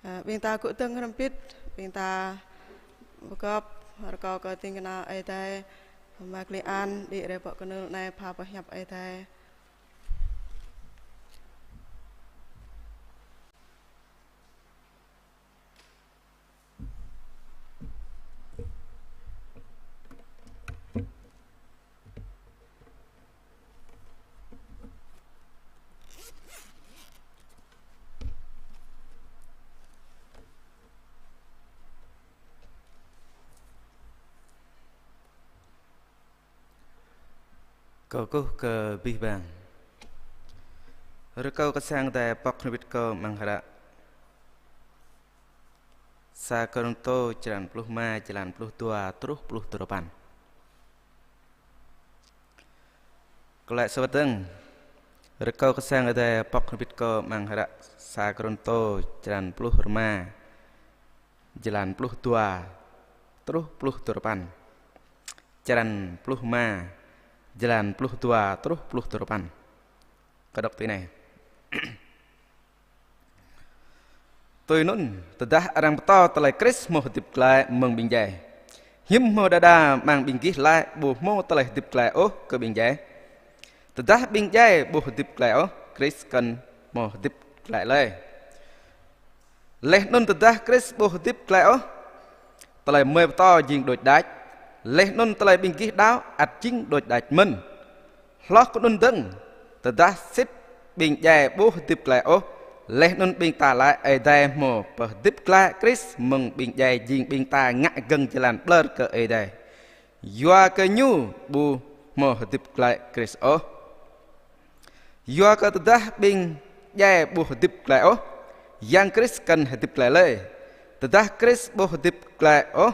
A, ƀing ta gŭ dơ̆ng hrŏm hơbĭt, ƀing ta pơgop, rơkâo kơ ding kơna Ơi Adai, Ama Klei An, đĭ rai pơ kơnưl anai pha boh hiăp Ơi Adai. Kơkuh kơ abih bang. Rơkâo kơ sang Ơi Adai pŏk hrŏm hơbĭt kơ amăng hră sa Kôrintô črăn pluh rơma, jơlan pluh dua truh pluh duarơpăn. Kơ lĕ sơwơ̆t dơ̆ng, rơkâo kơ sang Ơi Adai pŏk hrŏm hơbĭt kơ amăng hră sa Kôrintô črăn pluh rơma, jơlan pluh dua truh pluh duarơpăn. Črăn pluh rơma, jơlan pluh dua truh pluh duarơpăn. Kâo đŏk tui anai. Tui anŭn, tơdah arăng pơtô tơlơi Krist hmâo hơdip glaĭ mơ̆ng ƀing djai, hiư̆m hmâo đơđa amăng ƀing gih laĭ ƀu hmâo tơlơi hơdip glaĭ ôh kơ ƀing djai? Tơdah ƀing djai ƀu hơdip glaĭ ôh, Krist kăn hmâo hơdip glaĭ lơi. Laih anŭn tơdah Krist ƀu hơdip glaĭ ôh, tơlơi mơi pơtô jing đôč đač, laih anŭn tơlơi ƀing gih đaŏ ăt jing đôč đač mơ̆n. Hloh kơ anŭn dơ̆ng, tơdah sĭt ƀing djai ƀu hơdip glaĭ ôh, laih anŭn ƀing ta laĭ Ơi Adai hmâo pơhơdip glaĭ Krist mơ̆ng ƀing djai jing ƀing ta ngă gơ̆ng jơlan ƀlơr kơ Ơi Adai, yua kơ Ñu ƀu hmâo hơdip glaĭ Krist ôh. Yua kơ tơdah ƀing djai ƀu hơdip glaĭ ôh, Yang Krist kăn hơdip glaĭ lơi. Tơdah Krist ƀu hơdip glaĭ ôh,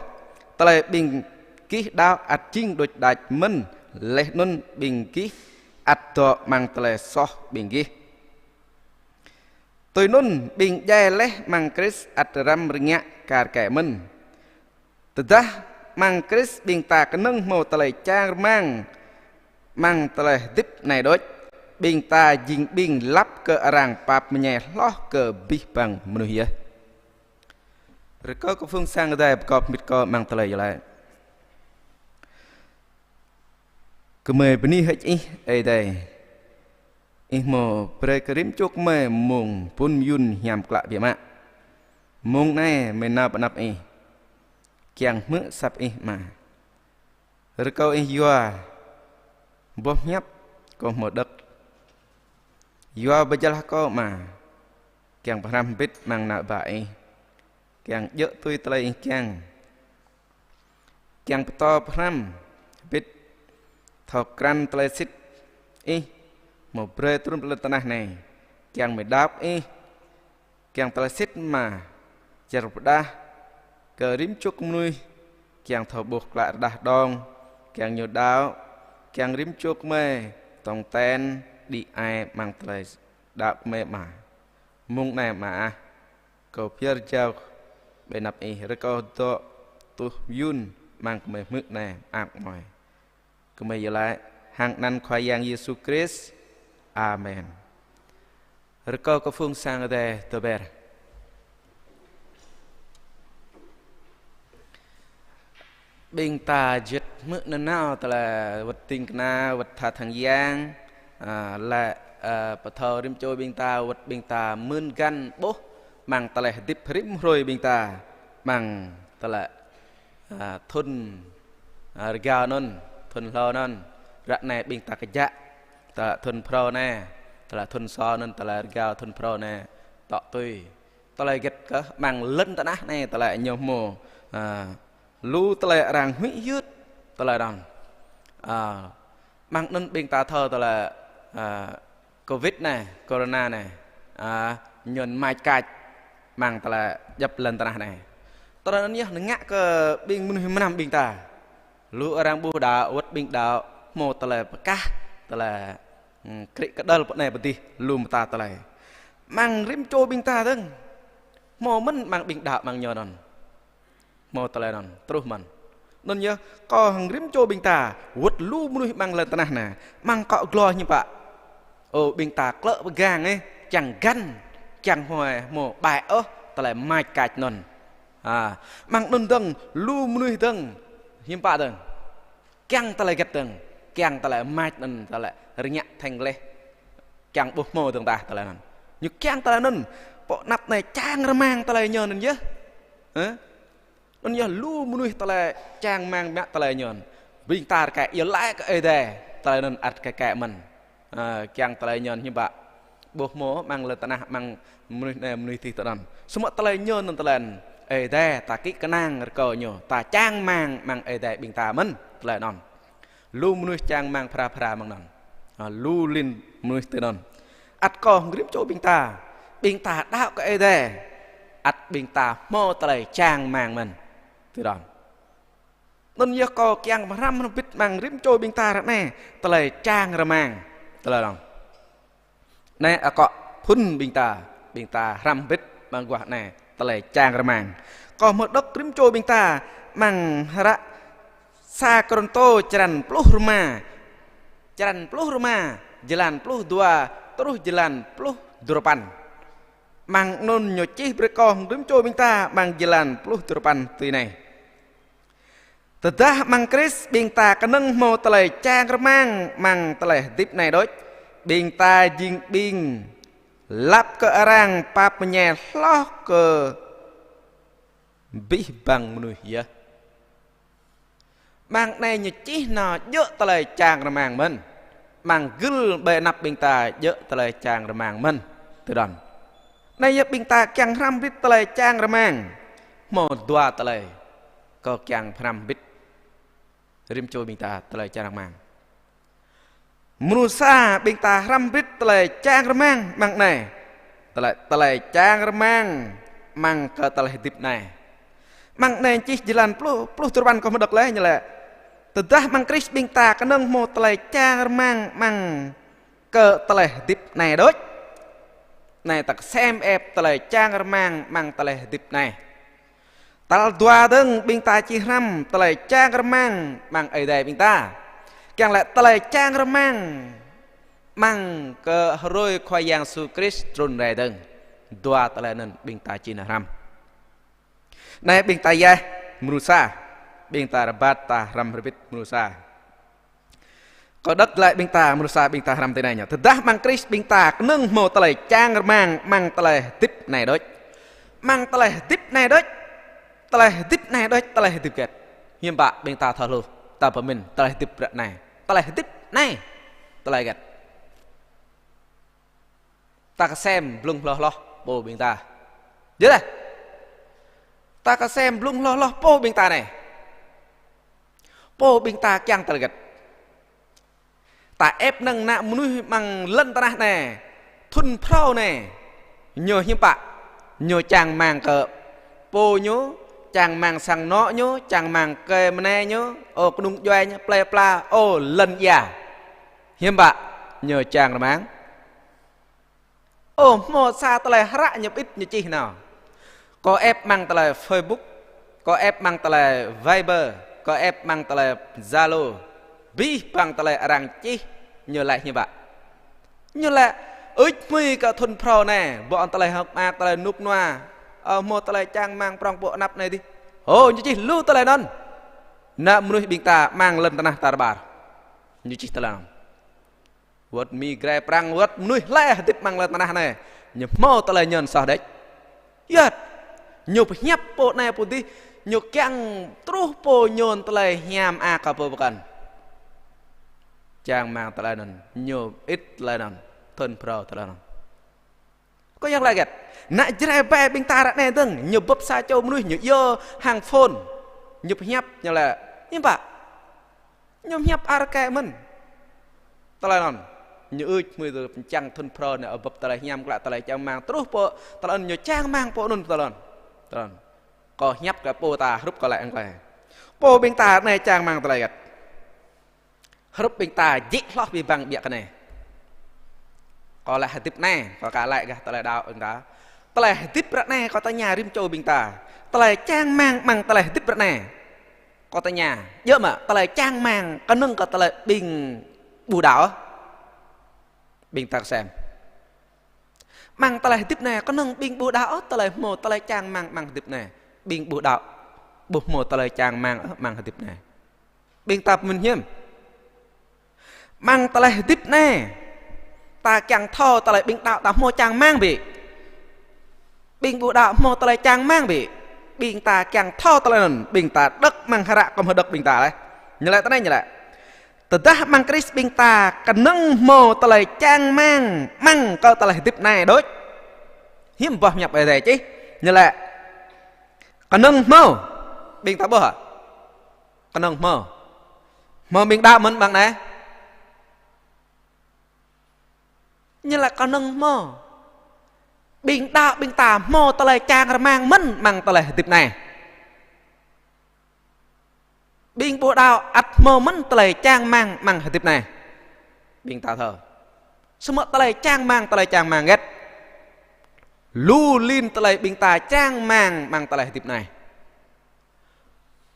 tơlơi ƀing gih đaŏ ăt jing đôč đač mơ̆n, laih anŭn ƀing gih ăt dŏ amăng tơlơi soh ƀing gih. Tui anŭn ƀing djai laih amăng Krist ăt răm rơngiă kar kaĭ mơ̆n. Tơdah amăng Krist ƀing ta kơnơ̆ng hmâo tơlơi čang rơmang amăng tơlơi hơdip anai đôč, ƀing ta jing ƀing lăp kơ arăng pap mơñai hloh kơ abih bang mơnuih yơh. Rơkâo kơ phung sang Ơi Adai pơkŏp hơmĭt kơ amăng tơlơi iâu laĭ. Gơmơi bơni hơ̆k Ih, Ơi Adai. Ih hmâo brơi kơ rĭm čô gơmơi mông phŭn mơyŭn hiam klă biă mă. Mông anai gơmơi nao pơ anăp Ih, kiăng hmư̆ asăp Ih Ama. Rơkâo Ih yua boh hiăp kâo hmâo đŏk. Yua bơjăh kâo Ama, kiăng pơhrăm hơbĭt amăng ană bă Ih, kiăng djơ̆ tui tơlơi Ih kiăng. Kiăng pơtô pơhrăm hơbĭt thâo krăn tơlơi sĭt Ih hmâo brơi trŭn pơ lŏn tơnah anai. Kiăng gơmơi đaŏ Ih, kiăng tơlơi sĭt Ama čơrơđah kơ rĭm čô mơnuih, kiăng thâo ƀuh klă rơđah đŏng, kiăng ñu đaŏ, kiăng rĭm čô gơmơi tong ten đĭ ai amăng tơlơi đaŏ gơmơi Ama. Mông anai Ama ah, kâo pơyơr jao ƀơi anăp Ih, rơkâo dŏ tuh mơyŭn amăng gơmơi hmư̆ anai mơak mơai. Gơmơi iâu laĭ hăng anăn Khua Yang Yêsu Krist. Amen. Rơkâo kơ phung sang Ơi Adai tơber. Ƀing ta juăt hmư̆ nanao tơlơi wơ̆t ding kơna, wơ̆t tha thăng yang, a, lĕ, a, pơthâo rĭm čô ƀing ta, wơ̆t ƀing ta mưn găn ƀuh amăng tơlơi hơdip rĭm hrơi ƀing ta, amăng tơlơi, a, thŭn, a, rơgao anŭn, thŭn hlâo anŭn, ră anai ƀing ta kơjăp, tơlơi thŭn phrâo anai, tơlơi thŭn sô anŭn, tơlơi rơgao thŭn phrâo anai, tŏ tui. Tơlơi hơget kơ amăng lŏn tơnah anai tơlơi ñu hmâo, a, lu tơlơi arăng huĭ hyưt tơlơi anŭn. A, amăng anŭn ƀing ta thâo tơlơi, a, Covid anai, corona anai, a, ñu mač kač amăng tơlơi djŏp lŏn tơnah anai. Tơlơi anŭn yơh ngă kơ ƀing mơnuih mơnam ƀing ta. Lu arăng ƀu đaŏ, wơ̆t ƀing đaŏ, hmâo tơlơi pơkah, tơlơi, hm, krĭ kơđăl pơ anai pơ adih, lu mơta tơlơi. Amăng rĭm čô ƀing ta dơ̆ng. Hmâo mơ̆n amăng ƀing đaŏ amăng ñu anŭn. Hmâo tơlơi anŭn, truh mơ̆n. Anŭn yơh, kâo hăng rĭm čô ƀing ta, wơ̆t lu mơnuih amăng lŏn tơnah anai, amăng akŏ glô hiư̆m pă. Ơ, ƀing ta klơ̆ pơgang, ơ, čang găn, čang huai, hmâo ƀai ôh, tơlơi mač kač anŭn. A, amăng anŭn dơ̆ng, lu mơnuih dơ̆ng, hiư̆m pă dơ̆ng. Kiăng tơlơi hơget dơ̆ng, kiăng tơlơi mač anŭn tơlơi rơngiă theng leh, kiăng ƀu hmâo dơ̆ng tah tơlơi anŭn. Ñu kiăng tơlơi anŭn, pơ anăp anai čang rơmang tơlơi ñu anŭn yơh. Hă? Anŭn yơh lu mơnuih tơlơi čang rơmang mă tơlơi ñu anŭn. Ƀing ta rơkơi iâu laĭ kơ Ơi Adai, tơlơi anŭn ăt kơ kĕ mơ̆n. Ơ, kiăng tơlơi ñu anŭn hiư̆m pă. Ƀu hmâo amăng lŏn tơnah amăng mơnuih anai mơnuih adih tơ anŭn. Samơ̆ tơlơi ñu anŭn tơlơi anŭn. Ơi Adai ta kĭ kơnang rơkâo ñu. Ta čang rơmang amăng Ơi Adai ƀing ta mơ̆n tơlơi anŭn. Lu mơnuih čang rơmang phara phara amăng anŭn. Ơ, lu lin mơnuih tơ anŭn. Ăt kâo hăng rĭm čô ƀing ta. Ƀing ta đaŏ kơ Ơi Adai. Ăt ƀing ta hmâo tơlơi čang rơmang mơ̆n. Tơ anŭn. Anŭn yơh kâo kiăng pơhrăm hơbĭt amăng rĭm čô ƀing ta ră anai, tơlơi čang rơmang. Tơlơi anŭn. Anai akŏ phŭn ƀing ta, ƀing ta hrăm hơbĭt amăng guah anai, tơlơi čang rơmang. Kâo hmâo đŏk rĭm čô ƀing ta, amăng hră sa Kôrintô črăn pluh rơma. Črăn pluh rơma, jơlan pluh dua, truh jơlan pluh duarơpăn. Amăng anŭn ñu čih brơi kâo hăng rĭm čô ƀing ta, amăng jơlan pluh duarơpăn tui anai. Tơdah amăng Krist ƀing ta kơnơ̆ng hmâo tơlơi čang rơmang amăng tơlơi hơdip anai đôč, ƀing ta jing ƀing lăp kơ arăng pap mơñai hloh kơ abih bang mơnuih yơh. Amăng anai ñu čih nao djơ̆ tơlơi čang rơmang mơ̆n. Amăng gưl ƀơi anăp ƀing ta djơ̆ tơlơi čang rơmang mơ̆n. Tui anŭn. Anai yơh ƀing ta kiăng hrăm hơbĭt tơlơi čang rơmang. Hmâo dua tơlơi. Kâo kiăng hrăm hơbĭt. Rĭm čô ƀing ta tơlơi čang rơmang. Mrô sa ƀing ta hrăm hơbĭt tơlơi čang rơmang amăng anai. Tơlơi, tơlơi čang rơmang amăng kơ tơlơi hơdip anai. Amăng anai čih jơlan pluh, pluh tơrơpăn kơ mơdơ̆k lĕ ñu laĭ: Tơdah amăng Krist ƀing ta kơnơ̆ng hmâo tơlơi čang rơmang amăng kơ tơlơi hơdip anai đôč, anai ta kơsem ĕp tơlơi čang rơmang amăng tơlơi hơdip anai. Tal dua dơ̆ng ƀing ta či hrăm tơlơi čang rơmang amăng Ơi Adai ƀing ta. Kiăng laĭ tơlơi čang rơmang amăng kơ hrơi Khua Yang Yêsu Krist trŭn rai dơ̆ng. Dua tơlơi anŭn ƀing ta či nao hrăm. Anai ƀing ta yơh mrô sa, ƀing ta rơbat ta hrăm rơbit mrô sa. Kâo đŏk glaĭ ƀing ta mrô sa ƀing ta hrăm tui anai ñu: Tơdah amăng Krist ƀing ta kơnơ̆ng hmâo tơlơi čang rơmang amăng tơlơi hơdip anai đôč. Amăng tơlơi hơdip anai đôč. Tơlơi hơdip anai đôč, tơlơi hơdip hơget? Hiư̆m pă ƀing ta thâo hluh, ta pơmĭn tơlơi hơdip ră anai. Tơlơi hơdip anai. Tơlơi hơget? Ta kơsem blung hloh hloh pô ƀing ta. Yơh laih. Ta kơsem blung hloh hloh pô ƀing ta anai. Pô ƀing ta kiăng tơlơi hơget? Ta ĕp năng ană mơnuih amăng lŏn tơnah anai, thŭn phrâo anai, ñu hiư̆m pă? Ñu čang rơmang kơ pô ñu, čang rơmang sang anŏ ñu, čang rơmang kơ mơnai ñu, ơ kơnung djuai ñu, plơi pla, ơ lŏn ia. Hiư̆m pă ñu čang rơmang? Ơ, hmâo sa tơlơi hră ñu pơĭt ñu čih nao. Kâo ĕp amăng tơlơi Facebook, kâo ĕp amăng tơlơi Viber, kâo ĕp amăng tơlơi Zalo. Abih bang tơlơi arăng čih ñu laĭ hiư̆m pă? Ñu laĭ ưč hmưi kơ thŭn phrâo anai, ƀô̆ tơlơi hơ̆k mơak, tơlơi rơnŭk rơnua. Ơ, hmâo tơlơi čang rơmang prŏng pô anăp anai dih. Ơ, ñu čih lu tơlơi anŭn. Ană mơnuih ƀing ta amăng lŏn tơnah tar ƀar. Ñu čih tơlơi anŭn. Wơ̆t mơnuih Jrai, Prăng, wơ̆t mơnuih hlơi hơdip amăng lŏn tơnah anai, ñu hmâo tơlơi ñu soh đôč. Yơh, ñu pơhiăp pô anai pô dih, ñu kiăng truh pô ñu tơlơi hiam mơak kơ pô pơkŏn. Čang rơmang tơlơi anŭn, ñu pơĭt tơlơi anŭn, thŭn phrâo tơlơi anŭn. Kâo yơh laĭ hơget? Ană Jrai ƀai ƀing ta ră anai dơ̆ng, ñu bưp sa čô mơnuih, ñu iâu hăng phone. Ñu pơhiăp, ñu laĭ, hiư̆m pă? Ñu pơhiăp ar kĕ mơ̆n. Tơlơi anŭn, ñu ưč hmưi tơlơi pơčang thŭn phrâo anai, ơ, bưp tơlơi hiam klă, tơlơi čang rơmang truh pô, tơlơi anŭn ñu čang rơmang pô anŭn tơlơi anŭn. Tơlơi anŭn. Kâo pơhiăp kơ pô ta hrup kâo laĭ hăng tơlơi. Pô ƀing ta anai čang rơmang tơlơi hơget? Hrup ƀing ta jĕ hloh abih bang ƀiă kơ anai. Kâo laĭ hơdip anai, kâo ka laĭ gah tơlơi đaŏ ƀing ta. Tơlơi hơdip ră anai kâo tơña rĭm čô ƀing ta. Tơlơi čang rơmang amăng tơlơi hơdip ră anai. Kâo tơña, djơ̆ mơ̆ tơlơi čang rơmang kơnơ̆ng kơ tơlơi ƀing ƀu đaŏ? Ƀing ta kơsem. Amăng tơlơi hơdip anai, kơnơ̆ng ƀing ƀu đaŏ ôh, tơlơi hmâo tơlơi čang rơmang amăng hơdip anai. Ƀing ƀu đaŏ, ƀu hmâo tơlơi čang rơmang ôh amăng hơdip anai. Ƀing ta pơmĭn hiư̆m? Amăng tơlơi hơdip anai, ta kiăng thâo tơlơi ƀing đaŏ ta hmâo čang rơmang bĕ. Ƀing ƀu đaŏ hmâo tơlơi čang rơmang bĕ. Ƀing ta kiăng thâo tơlơi anŭn, ƀing ta đŏk amăng hră kơ hmâo đŏk ƀing ta laih. Ñu laĭ tui anai ñu laĭ. Tơdah amăng Krist ƀing ta kơnơ̆ng hmâo tơlơi čang rơmang, amăng kơ tơlơi hơdip anai đôč. Hiư̆m boh hiăp Ơi Adai čih, ñu laĭ kơnơ̆ng hmâo, ƀing ta ƀuh hă? Kơnơ̆ng hmâo. Hmâo ƀing đaŏ mơ̆n amăng anai? Ñu laĭ kơnơ̆ng hmâo. Ƀing đaŏ ƀing ta hmâo tơlơi čang rơmang mơ̆n amăng tơlơi hơdip anai. Ƀing ƀu đaŏ ăt hmâo mơ̆n tơlơi čang rơmang amăng hơdip anai. Ƀing ta thâo. Samơ̆ tơlơi čang rơmang, tơlơi čang rơmang hơget? Lu lin tơlơi ƀing ta čang rơmang amăng tơlơi hơdip anai.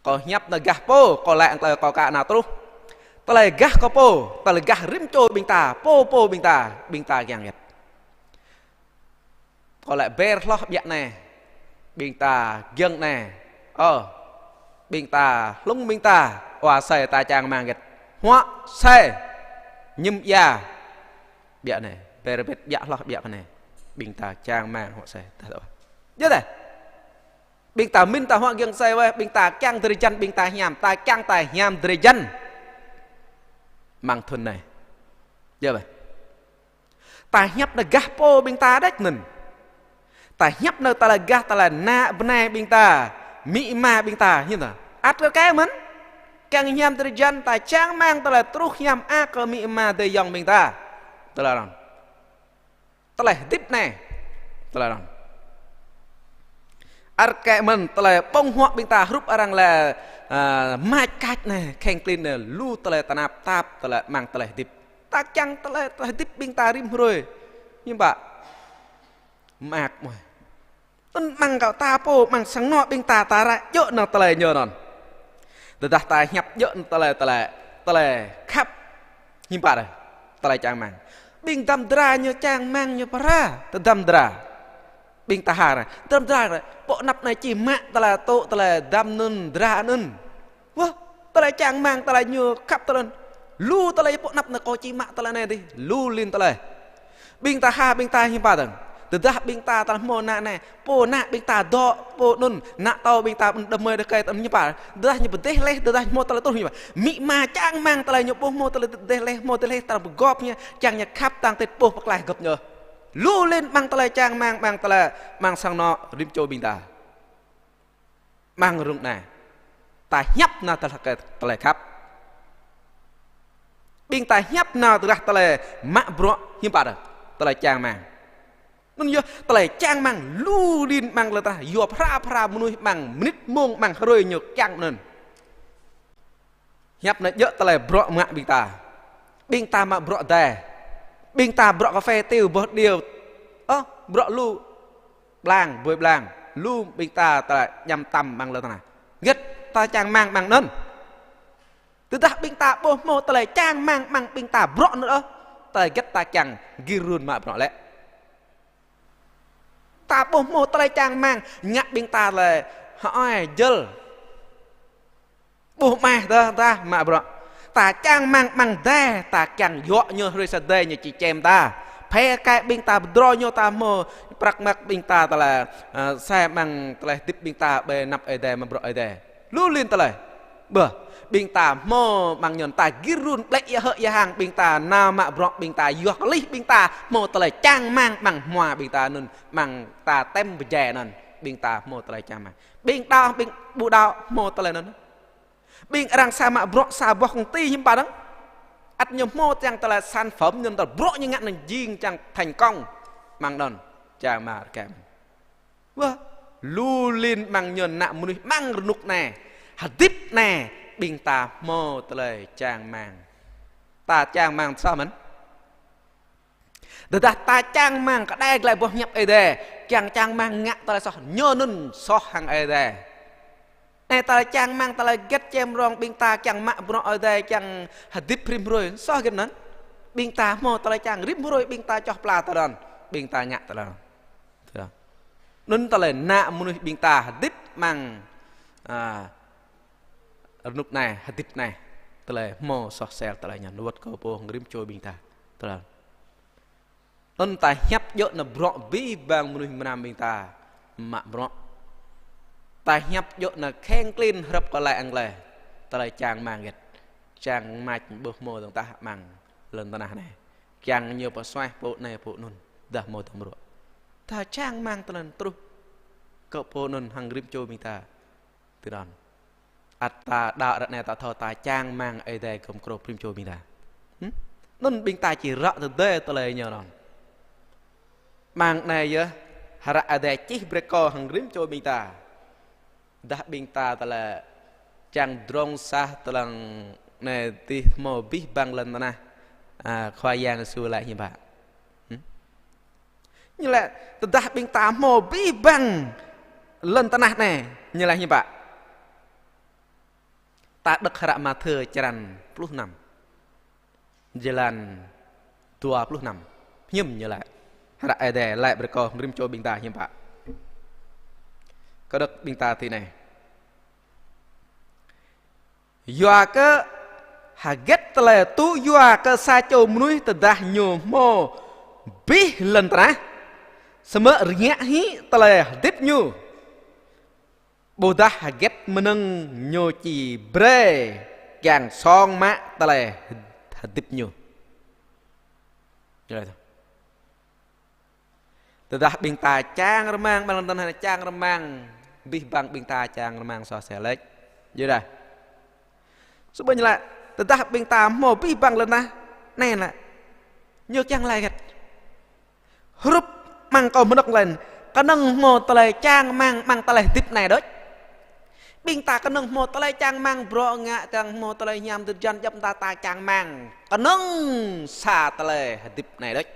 Kâo hiăp nao gah pô, kâo laĭ tơlơi kâo ka nao truh. Tơlơi gah kơ pô, tơlơi gah rĭm čô ƀing ta, pô pô ƀing ta, ƀing ta kiăng hơget? Kâo laĭ ber hloh ƀiă anai, ƀing ta giŏng anai. Ơ, ƀing ta hlung ƀing ta, ua sai ta čang rơmang hơget? Huă sai, ñim ia. Ƀiă anai, ber ƀiă hloh ƀiă kơ anai. Ƀing ta čang rơmang huă sai, ta thâo. Djơ̆ tơh. Ƀing ta mĭn ta huă giŏng sai wơ̆t, ƀing ta kiăng drơi jăn, ƀing ta hiam, ta kiăng ta hiam drơi jăn. Amăng thŭn anai. Djơ̆ tơh. Ta hiăp nao gah pô ƀing ta đôč anŭn. Ta hiăp nao tơlơi gah tơlơi ană bơnai ƀing ta, amĭ ama ƀing ta, hiư̆m tah. Ăt kơ kĕ mơ̆n. Kiăng hiam drơi jăn ta čang rơmang tơlơi truh hiam mơak kơ amĭ ama adơi ayŏng ƀing ta. Tơlơi anŭn. Tơlơi hơdip anai. Tơlơi anŭn. Ar kĕ mơ̆n tơlơi ƀơ̆ng huă ƀing ta hrup arăng lĕ, ơ, mač kač anai, kheng klin anai, lu tơlơi tơnap tap, tơlơi amăng tơlơi hơdip. Ta kiăng tơlơi, tơlơi hơdip ƀing ta rĭm hrơi. Hiư̆m pă? Mơak mơ̆n. Anŭn amăng kơ ta pô, amăng sang anŏ ƀing ta, ta ră djơ̆ nao tơlơi ñu anŭn. Tơdah ta hiăp djơ̆ nao tơlơi, tơlơi, tơlơi khăp. Hiư̆m pă đơi? Tơlơi čang rơmang. Ƀing dăm dra ñu čang rơmang ñu pơra, tơdăm dra. Ƀing ta hă ră, tơdăm dra ră, pô anăp anai či mă tơlơi tŭ, tơlơi dăm anŭn, dra anŭn. Wơ̆, tơlơi čang rơmang, tơlơi ñu khăp tơlơi anŭn. Lu tơlơi pô anăp anai kơ či mă tơlơi anai dih, lu lin tơlơi. Ƀing ta hă, ƀing ta hiư̆m pă dơ̆ng. Tơdah ƀing ta tơlơi hmâo ană anai, pô ană ƀing ta dŏ, pô anŭn, ană tâo ƀing ta đơmơi đơkơi tơlơi hiư̆m pă. Tơdah ñu pơdeh laih, tơdah ñu hmâo tơlơi truh hiư̆m pă. Amĭ ama čang rơmang tơlơi ñu ƀu hmâo tơlơi pơdeh laih, hmâo tơlơi laih ta pơgop ñu, čang ñu khăp tang tĭt ƀu pơklaih gơ̆p ñu. Lu lin amăng tơlơi čang rơmang, amăng tơlơi, amăng sang anŏ rĭm čô ƀing ta. Amăng rŭng anai. Ta hiăp nao tơlơi, tơlơi khăp. Ƀing ta hiăp nao tơlơi, tơlơi mă bruă hiư̆m pă đơi. Tơlơi čang rơmang. Anŭn yơh, tơlơi čang rơmang lu lin amăng lŏn tơnah, yua phara phara mơnuih amăng mơnit mông amăng hrơi ñu kiăng anŭn. Hiăp anai djơ̆ tơlơi bruă mă ƀing ta. Ƀing ta mă bruă dai. Ƀing ta bruă kơphê tiu boh điêu. Ơ, bruă lu blang, bôi blang. Lu ƀing ta tơlơi añăm tăm amăng lŏn tơnah. Hơget ta čang rơmang amăng anŭn. Tơdah ƀing ta ƀu hmâo tơlơi čang rơmang amăng ƀing ta bruă anŭn ôh. Tơlơi hơget ta kiăng gir run mă bruă lĕ. Ta ƀu hmâo tơlơi čang rơmang, ngă ƀing ta lĕ hơai jơl. Ƀu mah tơdah, tơdah mă bruă. Ta čang rơmang amăng dai, ta kiăng yua ñu hrơi sa dai ñu či čem ta. Phê kơ ƀing ta pơdrô ñu ta hmâo prăk măk ƀing ta tơlơi, ơ, sai amăng tơlơi hơdip ƀing ta ƀơi anăp Ơi Adai mă bruă Ơi Adai. Lu lin tơlơi. Bơ, ƀing ta hmâo amăng ñu ta gir run ƀlĕ ia hơ̆ ia hăng ƀing ta nao mă bruă ƀing ta yua kơ lih ƀing ta hmâo tơlơi čang rơmang amăng hmua ƀing ta anŭn amăng ta tem pơjai anŭn ƀing ta hmâo tơlơi čang rơmang. Ƀing đaŏ, ƀing ƀu đaŏ hmâo tơlơi anŭn. Ƀing arăng sa mă bruă sa boh công ty hiư̆m pă dơ̆ng. Ăt ñu hmâo čang tơlơi sản phẩm ñu tơlơi bruă ñu ngă anŭn jing čang thành công. Amăng anŭn čang rơmang rơkem. Wơ̆, lu lin amăng ñu ană mơnuih amăng rơnŭk anai. Hơdip anai, ƀing ta hmâo tơlơi čang rơmang. Ta čang rơmang soh mơ̆n. Tơdah ta čang rơmang kơđai glaĭ boh hiăp Ơi Adai, kiăng čang rơmang ngă tơlơi soh, ñu anŭn soh hăng Ơi Adai. Anai tơlơi čang rơmang tơlơi hơget čem rong ƀing ta kiăng mă bruă Ơi Adai kiăng hơdip rĭm hrơi, soh hơget anŭn. Ƀing ta hmâo tơlơi čang rĭm hrơi ƀing ta čoh pla tơlơi anŭn, ƀing ta ngă tơlơi anŭn. Tơdah. Anŭn tơlơi ană mơnuih ƀing ta hơdip amăng, a, rơnŭk anai, hơdip anai. Tơlơi hmâo soh sel tơlơi ñu wơ̆t kơ pô hăng rĭm čô ƀing ta. Tơlơi. Anŭn ta hiăp djơ̆ nao bruă abih bang mơnuih mơnam ƀing ta mă bruă. Ta hiăp djơ̆ nao kheng klin hrăp kơ lai ang lai. Tơlơi čang rơmang hơget. Čang mač ƀu hmâo dơ̆ng tah amăng lŏn tơnah anai. Kiăng ñu pơsuaih pô anai pô anŭn. Dah hmâo dơ̆ng bruă. Ta čang rơmang tơlơi truh kơ pô anŭn hăng rĭm čô ƀing ta. Tui anŭn. Ăt ta đaŏ ră anai ta thâo ta čang rơmang Ơi Adai gum krô rĭm čô ƀing ta. Hm? Anŭn ƀing ta či ră tơdơi tơlơi ñu anŭn. Amăng anai yơh, hră Ơi Adai čih brơi kơ hăng rĭm čô ƀing ta. Dah ƀing ta tơlơi čang drông sah tơlơi anai tih hmâo abih bang lŏn tơnah. A, Khua Yang Yêsu laĭ hiư̆m pă. Hm? Ñu laĭ, tơdah ƀing ta hmâo abih bang lŏn tơnah anai, ñu laĭ hiư̆m pă. Ta đŏk hră Mathiơ črăn pluh năm, jơlan dua pluh năm. Hiư̆m ñu laĭ. Hră Ơi Adai laĭ brơi kơ rĭm čô ƀing ta hiư̆m pă. Kơ đŏk ƀing ta tui anai. Yua kơ hơget tơlơi tŭ yua kơ sa čô mơnuih tơdah ñu hmâo abih lŏn tơnah, samơ̆ rơngiă hĭ tơlơi hơdip ñu. Ƀôdah hơget mơnơ̆ng ñu či brơi kiăng song mă tơlơi hơdip ñu. Tơdah ƀing ta čang rơmang, ƀơi lŏn tơnah anai čang rơmang, abih bang ƀing ta čang rơmang soh sel laih. Yua dah. Samơ̆ ñu laĭ, tơdah ƀing ta hmâo abih bang lŏn tơnah anai laĭ. Ñu kiăng laĭ hơget. Hrup amăng kâo mơnơ̆ng laĭ, Kơnơ̆ng hmâo tơlơi čang rơmang, rơmang tơlơi hơdip anai đôč. Ƀing ta kơnơ̆ng hmâo tơlơi čang rơmang, bruă ngă, kơnơ̆ng hmâo tơlơi hiam drơi jan, djŏp mơta ta čang rơmang. Kơnơ̆ng sa tơlơi hơdip anai đôč.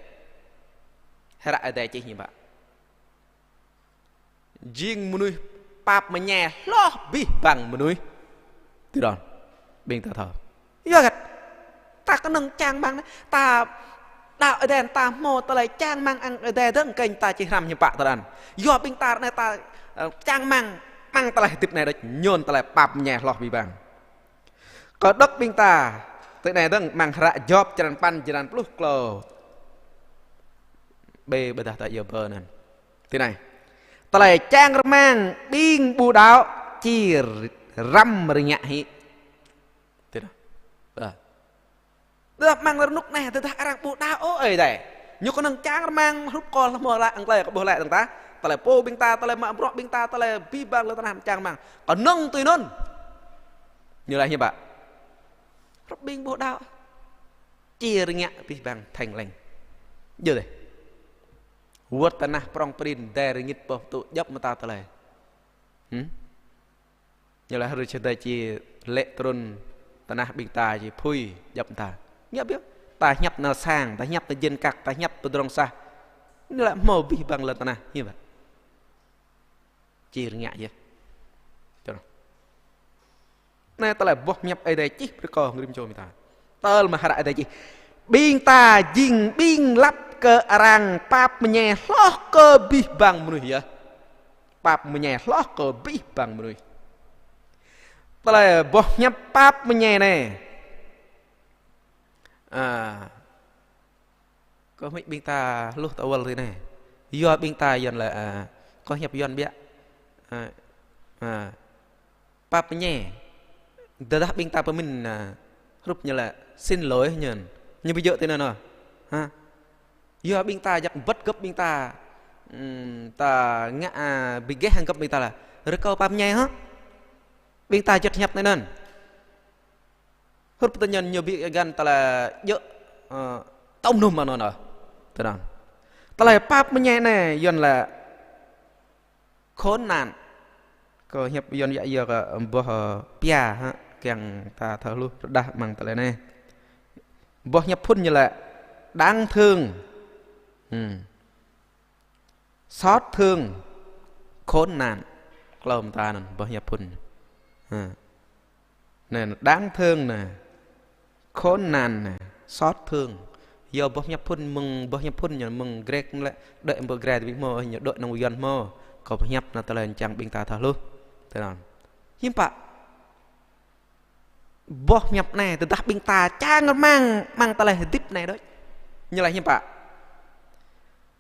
Hră Ơi Adai čih hiư̆m pă? Jing mơnuih pap mơñai hloh abih bang mơnuih. Tui anŭn, ƀing ta thâo. Yua hơget? Ta kơnơ̆ng čang rơmang anai, ta đaŏ Ơi Adai, ta hmâo tơlơi čang rơmang hăng Ơi Adai dơ̆ng, kơnh ta či hrăm hiư̆m pă tui anŭn. Yua ƀing ta ră anai ta, ơ, čang rơmang, rơmang tơlơi hơdip anai đôč, ñu tơlơi pap mơñai hloh abih bang. Kơ đŏk ƀing ta, tui anai dơ̆ng, amăng hră Yôp črăn păn, črăn pluh klâo. Ƀơi ƀôdah ta iâu bơ anŭn. Tui anai. Tơlơi čang rơmang ƀing ƀu đaŏ či răm rơngiă hĭ. Tui anai. Ơ. Tơdah amăng rơnŭk anai, tơdah arăng ƀu đaŏ ôh Ơi Adai, ñu kơnơ̆ng čang rơmang hrup kơ hmâo laĭ, ăng tơlơi kơ ƀuh laĭ dơ̆ng ta. Tơlơi pô ƀing ta, tơlơi mă bruă ƀing ta, tơlơi abih bang lŏn tơnah čang rơmang. Kơnơ̆ng tui anŭn. Ñu laĭ hiư̆m pă? Hrup ƀing ƀu đaŏ. Či rơngiă abih bang theng leng. Djơ̆ dêh. Wơ̆t tơnah prŏng prin, đe rơngit boh pơtŭ, djŏp mơta tơlơi. Hm? Ñu laĭ hrơi čơdai či lĕ trŭn tơnah ƀing ta či phŭi djŏp ta. Ñu ƀiă. Ta hiăp nao sang, ta hiăp nao jên kăk, ta hiăp pơdrŏng sah. Ñu laĭ hmâo abih bang lŏn tơnah, hiư̆m pă? Či rơngiă yơh. Čơrŏ. Anai tơlơi boh hiăp Ơi Adai čih brơi kơ rĭm čô ƀing ta. Tơl mơ̆ hră Ơi Adai čih. Ƀing ta jing ƀing lăp kơ arăng pap mơñai hloh kơ abih bang mơnuih yơh. Pap mơñai hloh kơ abih bang mơnuih. Tơlơi boh hiăp pap mơñai anai. A, kơ hmư̆ ƀing ta hluh ta wơl tui anai. Yua ƀing ta Yuan lĕ, a, kơ hiăp Yuan biă. A, a, pap mơñai. Tơdah ƀing ta pơmĭn, a, hrup ñu lĕ xin lỗi ñu. Ñu ƀu djơ̆ tui anŭn ôh. Ha? Yua ƀing ta jak bơ̆t gơ̆p ƀing ta, ưm, ta ngă, a, ƀu gêh hăng gơ̆p ƀing ta lĕ rơkâo pap mơñai hă? Ƀing ta juăt hiăp tui anŭn. Hrup tơñan ñu ƀu găn tơlơi djơ̆, ơ, tŏm num anŭn ôh. Tui anŭn. Tơlơi pap mơñai anai Yuan lĕ khốn nạn. Kơ hiăp Yuan yă yua kơ boh, ơ, pia hă, kiăng ta thâo hluh rơđah amăng tơlơi anai. Boh hiăp phŭn ñu lĕ đáng thương. Hm. Xót thương, khốn nạn. Klâo mơta anŭn, boh hiăp phŭn. Ha. Anai, đáng thương anai, khốn nạn anai, xót thương. Yua boh hiăp phŭn mơ̆ng, boh hiăp phŭn ñu mơ̆ng Grek lĕ, đuaĭ ƀơi Grek ƀu hmâo, ñu đuaĭ nŏng Yuan hmâo. Kâo pơhiăp nao tơlơi čang ƀing ta thâo hluh. Tui anŭn. Hiư̆m pă? Boh hiăp anai, tơdah ƀing ta čang rơmang, rơmang tơlơi hơdip anai đôč. Ñu laĭ hiư̆m pă?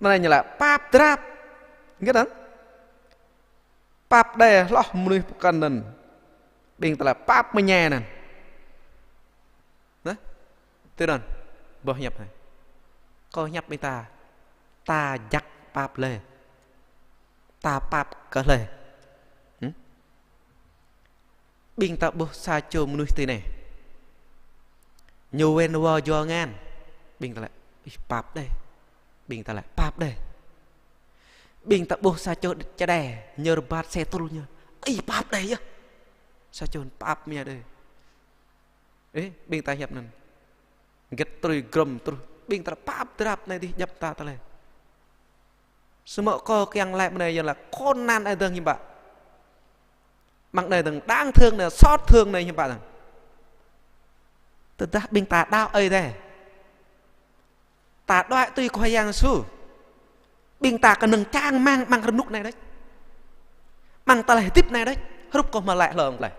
Anai ñu laĭ pap drap. Hơget anŭn? Pap đe hloh mơnuih pơkŏn anŭn. Ƀing ta laĭ pap mơñai anŭn. Nah, tui anŭn. Boh hiăp anai. Kâo hiăp ƀing ta. Ta jak pap lĕ. Ta pap kơ lĕ. Hm? Ƀing ta ƀuh sa čô mơnuih tui anai. Ñu wĕn wơr jua ngăn. Ƀing ta laĭ, ih, pap đơi. Ƀing ta laĭ, pap đơi. Ƀing ta ƀuh sa čô čơđai, ñu rơbat xe tŭl ñu. Ih, pap đơi yơh. Sa čô pap mơñai đơi. Ê, ƀing ta hiăp anŭn. Hơget trui grŏm truh. Ƀing ta pap drap anai dih djŏp ta tơlơi. Samơ̆ kâo kiăng laĭ mơ̆ng anai yơh lĕ khốn nạn anai dơ̆ng hiư̆m pă. Mơ̆ng anai dơ̆ng đáng thương anai, xót thương anai hiư̆m pă dơ̆ng. Tơdah ƀing ta đaŏ Ơi Adai. Ta đuaĭ tui Khua Yang Yêsu. Ƀing ta kơnơ̆ng čang rơmang, rơmang rơnŭk anai đôč. Rơmang tơlơi hơdip anai đôč. Hrup kơ hmâo laĭ hlŏng tơlơi.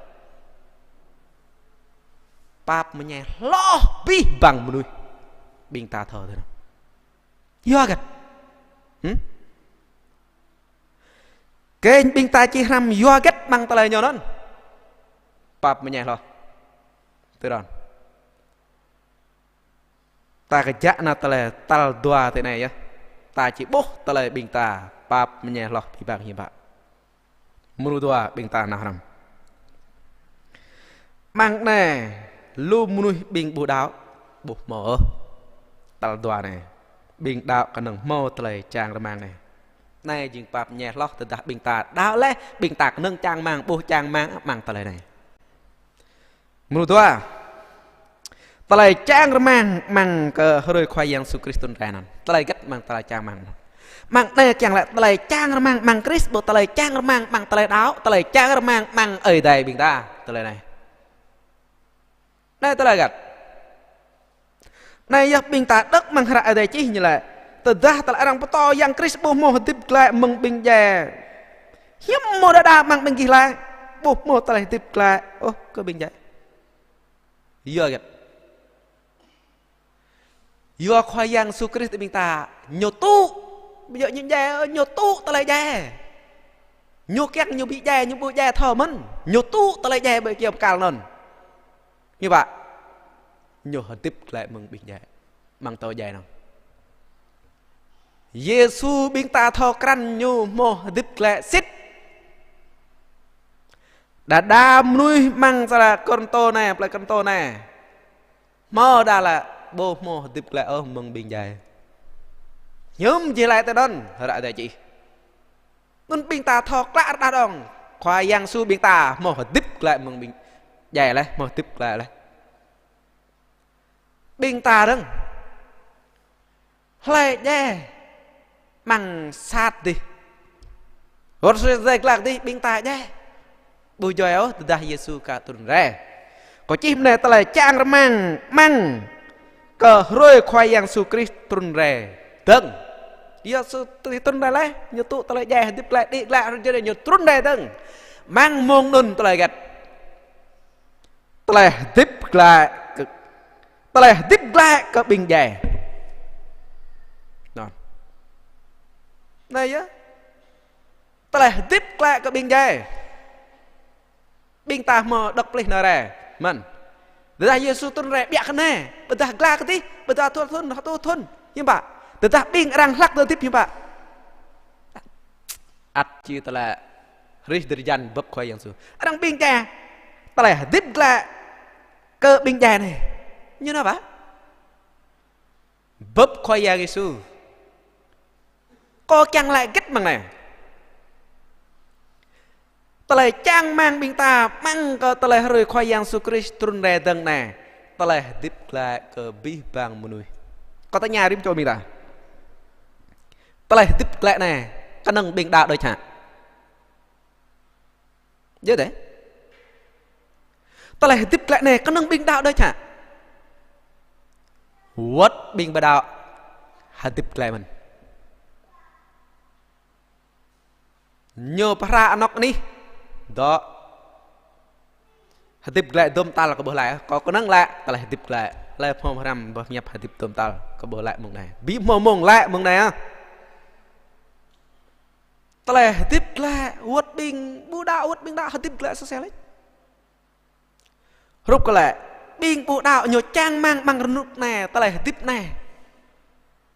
Pap mơñai hloh abih bang mơnuih. Ƀing ta thâo tui anŭn. Yua hơget? Hm? Kơnh ƀing ta či hrăm yua hơget rơmang tơlơi ñu anŭn. Pap mơñai hloh. Tui anŭn. Ta kơjăp nao tơlơi tal dua tui anai yơh. Ta či ƀuh tơlơi ƀing ta pap mơñai hloh abih bang hiư̆m pă. Mrô dua ƀing ta nao hrăm. Mơ̆ng anai, lu mơnuih ƀing ƀu đaŏ, ƀu hmâo ôh. Tal dua anai, ƀing đaŏ kơnơ̆ng hmâo tơlơi čang rơmang anai. Anai jing pap ñe hloh tơdah ƀing ta đaŏ laih, ƀing ta kơnơ̆ng čang rơmang, ƀuh čang rơmang, amăng tơlơi anai. Mrô dua. Tơlơi čang rơmang amăng kơ hrơi Khua Yang Yêsu Krist trŭn rai anŭn. Tơlơi hơget amăng tơlơi čang rơmang anŭn? Amăng anai kiăng laĭ tơlơi čang rơmang amăng Krist, ƀu tơlơi čang rơmang amăng tơlơi đaŏ, tơlơi čang rơmang amăng Ơi Adai ƀing ta. Tơlơi anai. Anai tơlơi hơget? Anai yơh ƀing ta đŏk amăng hră Ơi Adai čih ñu laĭ: Tơdah tơlơi arăng pơtô Yang Krist ƀu hmâo hơdip glaĭ mơ̆ng ƀing djai, hiư̆m hmâo đơđa amăng ƀing gih laĭ ƀu hmâo tơlơi hơdip glaĭ ôh kơ ƀing djai. Yua hơget? Yua Khua Yang Yêsu Krist ƀing ta ñu tŭ, ƀu djơ̆ ñu djai, ñu tŭ tơlơi djai. Ñu kiăng ñu ƀu djai, ñu ƀu djai thâo mơ̆n. Ñu tŭ tơlơi djai ƀơi kơyâo bơkal anŭn. Ñu ƀă, ñu hơdip glaĭ mơ̆ng ƀing djai, amăng tơlơi djai anŭn. Yêsu ƀing ta thâo krăn ñu hmâo hơdip glaĭ sĭt. Đơđa mơnuih amăng sa Kôrintô anai, plơi Kôrintô anai, hmâo đa laĭ ƀu hmâo hơdip glaĭ ôh mơ̆ng ƀing djai. Hiư̆m jing laĭ tui anŭn, hră Ơi Adai čih. Anŭn ƀing ta thâo klă rơđah dơ̆ng, Khua Yang Yêsu ƀing ta hmâo hơdip glaĭ mơ̆ng ƀing djai laih, hmâo hơdip glaĭ laih. Ƀing ta dơ̆ng hlơi djai amăng sat dih, wơ̆t sui djai glăk dih, ƀing ta djai. Ƀu djơ̆ ôh tơdah Yêsu aka trŭn rai. Kâo čih mơ̆n anai tơlơi čang rơmang amăng kơ hrơi Khua Yang Yêsu Krist trŭn rai dơ̆ng. Yêsu Krist trŭn rai laih, ñu tŭ tơlơi djai hơdip glaĭ, đĭ glaĭ, hrơi jơnai ñu trŭn rai dơ̆ng. Amăng mông anŭn tơlơi hơget? Tơlơi hơdip glaĭ kơ, tơlơi hơdip glaĭ kơ ƀing djai. Anŭn. Anai yơh. Tơlơi hơdip glaĭ kơ ƀing djai. Ƀing ta hmâo đŏk plih nao rai mơ̆n. Tơdah Yêsu trŭn rai ƀiă kơ anai, ƀôdah glăk dih, ƀôdah dua thŭn, rơtuh thŭn, hiư̆m pă? Tơdah ƀing arăng hlăk tơlơi hơdip hiư̆m pă? Ăt či tơlơi hrih drơi jan bưp Khua Yang Yêsu. Arăng ƀing djai, tơlơi hơdip glaĭ kơ ƀing djai anai, ñu nao pă? Bưp Khua Yang Yêsu. Kâo kiăng laĭ hơget amăng anai? Tơlơi čang rơmang ƀing ta amăng kơ tơlơi hrơi Khua Yang Yêsu Krist trŭn rai dơ̆ng anai, tơlơi hơdip glaĭ kơ abih bang mơnuih. Kâo tơña rĭm čô ƀing ta. Tơlơi hơdip glaĭ anai, kơnơ̆ng ƀing đaŏ đôč hă? Djơ̆ dêh. Tơlơi hơdip glaĭ anai kơnơ̆ng ƀing đaŏ đôč hă? Wơ̆t ƀing ƀu đaŏ hơdip glaĭ mơ̆n. Ñu pơhră anŏ anih dŏ hơdip glaĭ dôm tal kơ ƀuh laĭ. Kâo kơnơ̆ng laĭ tơlơi hơdip glaĭ. Hlơi hmâo hrăm boh hiăp hơdip dôm tal kơ ƀuh laĭ mơ̆ng anai. Ƀu hmâo mơ̆ng laĭ mơ̆ng anai ah. Tơlơi hơdip glaĭ, wơ̆t ƀing ƀu đaŏ, wơ̆t ƀing đaŏ hơdip glaĭ sơsel laih. Hrup kơ laĭ, ƀing ƀu đaŏ ñu čang rơmang amăng rơnŭk anai, tơlơi hơdip anai.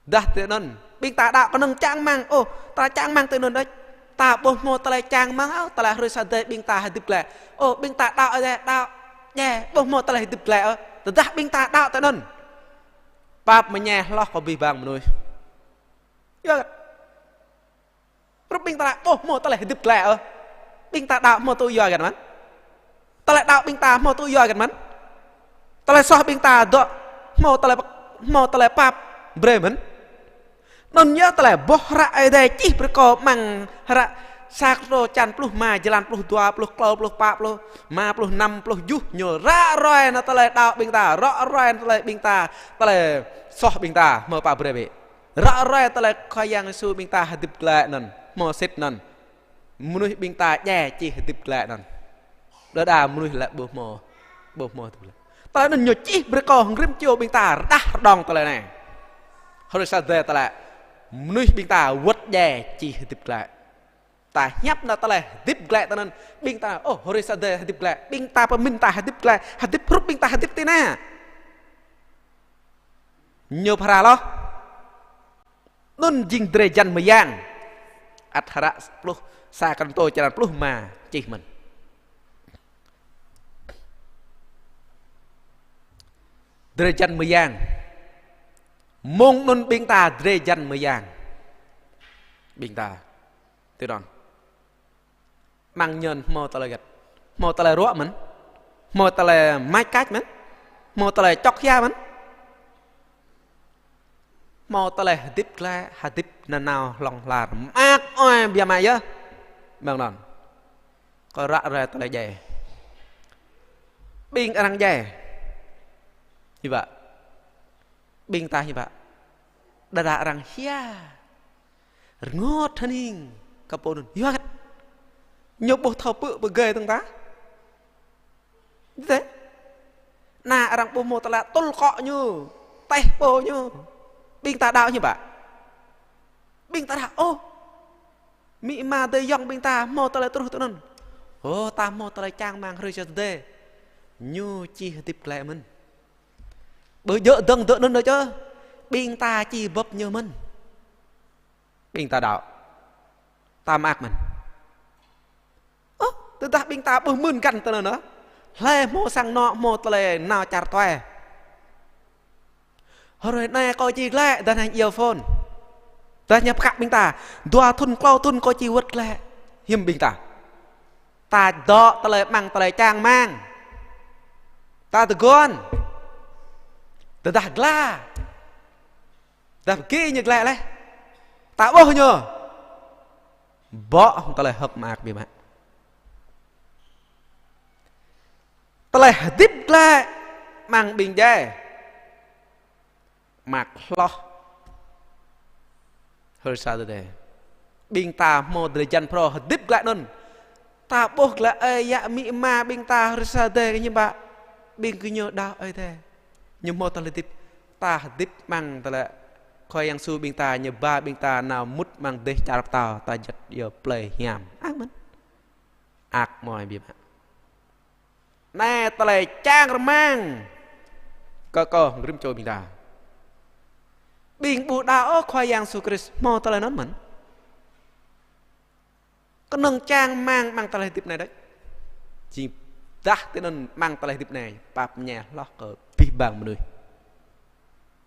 Dah tui anŭn, ƀing ta đaŏ kơnơ̆ng čang rơmang, ôh, ta čang rơmang tui anŭn đôč. Ta ƀu hmâo tơlơi čang rơmang ôh, tơlơi hrơi sa dơi ƀing ta hơdip glaĭ. Ôh, ƀing ta đaŏ djai, đaŏ djai, ƀu hmâo tơlơi hơdip glaĭ ôh. Tơdah ƀing ta đaŏ tui anŭn, pap mơñai hloh kơ abih bang mơnuih. Yua hơget? Rup ƀing ta đaŏ ƀu hmâo tơlơi hơdip glaĭ ôh. Ƀing ta đaŏ hmâo tŭ yua hơget mơ̆n? Tơlơi đaŏ ƀing ta hmâo tŭ yua hơget mơ̆n? Tơlơi soh ƀing ta dŏ hmâo tơlơi, hmâo tơlơi pap brơi mơ̆n? Anŭn yơh tơlơi boh hră Ơi Adai čih brơi kơ kâo amăng hră sa Kôrintô črăn pluh rơma, jơlan pluh dua, pluh klâo, pluh pă, pluh rơma, pluh năm, pluh tơjuh, ñu ră ruai nao tơlơi đaŏ ƀing ta, ră ruai nao tơlơi ƀing ta, tơlơi soh ƀing ta hmâo pap brơi bĕ. Ră ruai tơlơi Khua Yang Yêsu ƀing ta hơdip glaĭ anŭn, hmâo sĭt anŭn. Mơnuih ƀing ta djai či hơdip glaĭ anŭn. Đơđa mơnuih laĭ ƀu hmâo, ƀu hmâo hơdip glaĭ. Tơlơi anŭn ñu čih brơi kơ kâo rĭm čô ƀing ta rơđah rơđông tơlơi anai. Hrơi sa dơi tơlơi mơnuih ƀing ta wơ̆t djai či hơdip glaĭ. Ta hiăp nao tơlơi hơdip glaĭ tui anŭn, ƀing ta, ôh, hrơi sa dơi hơdip glaĭ, ƀing ta pơmĭn ta hơdip glaĭ, hơdip hrup ƀing ta hơdip tui anai. Ñu pơhră hloh. Anŭn jing drơi jan mơyang. Ăt hră pluh, sa Kôrintô črăn pluh rơma čih mơ̆n. Drơi jan mơyang. Mơ̆ng anŭn ƀing ta drơi jan mơyang. Ƀing ta. Tui anŭn. Amăng ñu hmâo tơlơi hơget? Hmâo tơlơi ruă mơ̆n? Hmâo tơlơi mač kač mơ̆n? Hmâo tơlơi čŏk hia mơ̆n? Hmâo tơlơi hơdip glaĭ, hơdip nanao hlŏng lar. Mơak ơi biă mă yơh. Mơ̆ng anŭn. Kơ ră ruai tơlơi djai. Ƀing arăng djai. Hiư̆m pă? Ƀing ta hiư̆m pă? Đơđa arăng hia. Rơngot hơning kơ pô anŭn. Yua hơget? Ñu ƀu thâo pơ̆ pơgơi tơ̆ng ta. Dih tĕ. Anai arăng ƀu hmâo tơlơi tŭl akŏ ñu, teh pô ñu. Ƀing ta đaŏ hiư̆m pă? Ƀing ta đaŏ, ôh. Amĭ ama adơi ayŏng ƀing ta hmâo tơlơi truh tui anŭn. Ôh, ta hmâo tơlơi čang rơmang hrơi sa tơdơi. Ñu či hơdip glaĭ mơ̆n. Ƀu djơ̆ dơ̆ng dơ̆ng anŭn đôč ôh. Ƀing ta či bưp ñu mơ̆n. Ƀing ta đaŏ. Ta mơak mơ̆n. Ơ, tơdah ƀing ta ƀuh mơ̆n găn tơlơi anŭn. Hlơi hmâo sang anŏ hmâo tơlơi nao čar tuai. Hrơi anai kâo či glaĭ, dah anai iâu phôn. Dah ñu pơkă ƀing ta. Dua thŭn klâo thŭn kâo či wơ̆t glaĭ. Hiư̆m ƀing ta. Ta dŏ tơlơi amăng tơlơi čang rơmang. Ta tơguan. Tơdah gla. Dah pơgi ñu glaĭ laih. Ta ƀuh ñu. Bŏ hăng tơlơi hơ̆k mơak biă mă. Tơlơi hơdip glaĭ amăng ƀing djai. Mơak hloh. Hrơi sa tơdơi. Ƀing ta hmâo drơi jan phrâo hơdip glaĭ anŭn. Ta ƀuh glaĭ ơi yă amĭ ama ƀing ta hrơi sa tơdơi kơ ñu ƀă. Ƀing gơñu đaŏ Ơi Adai. Ñu hmâo tơlơi hơdip. Ta hơdip amăng tơlơi Khua Yang Yêsu ƀing ta, ñu ba ƀing ta nao mŭt amăng dêh čar pơtao, ta juăt yua plơi hiam. Amen. Ak mơi biă mă. Anai tơlơi čang rơmang kơ kâo hăng rĭm čô ƀing ta. Ƀing ƀu đaŏ ôh Khua Yang Yêsu Krist hmâo tơlơi anŭn mơ̆n. Kơnơ̆ng čang rơmang amăng tơlơi hơdip anai đôč. Jing dah tui anŭn amăng tơlơi hơdip anai, pap mơñai hloh kơ abih bang mơnuih.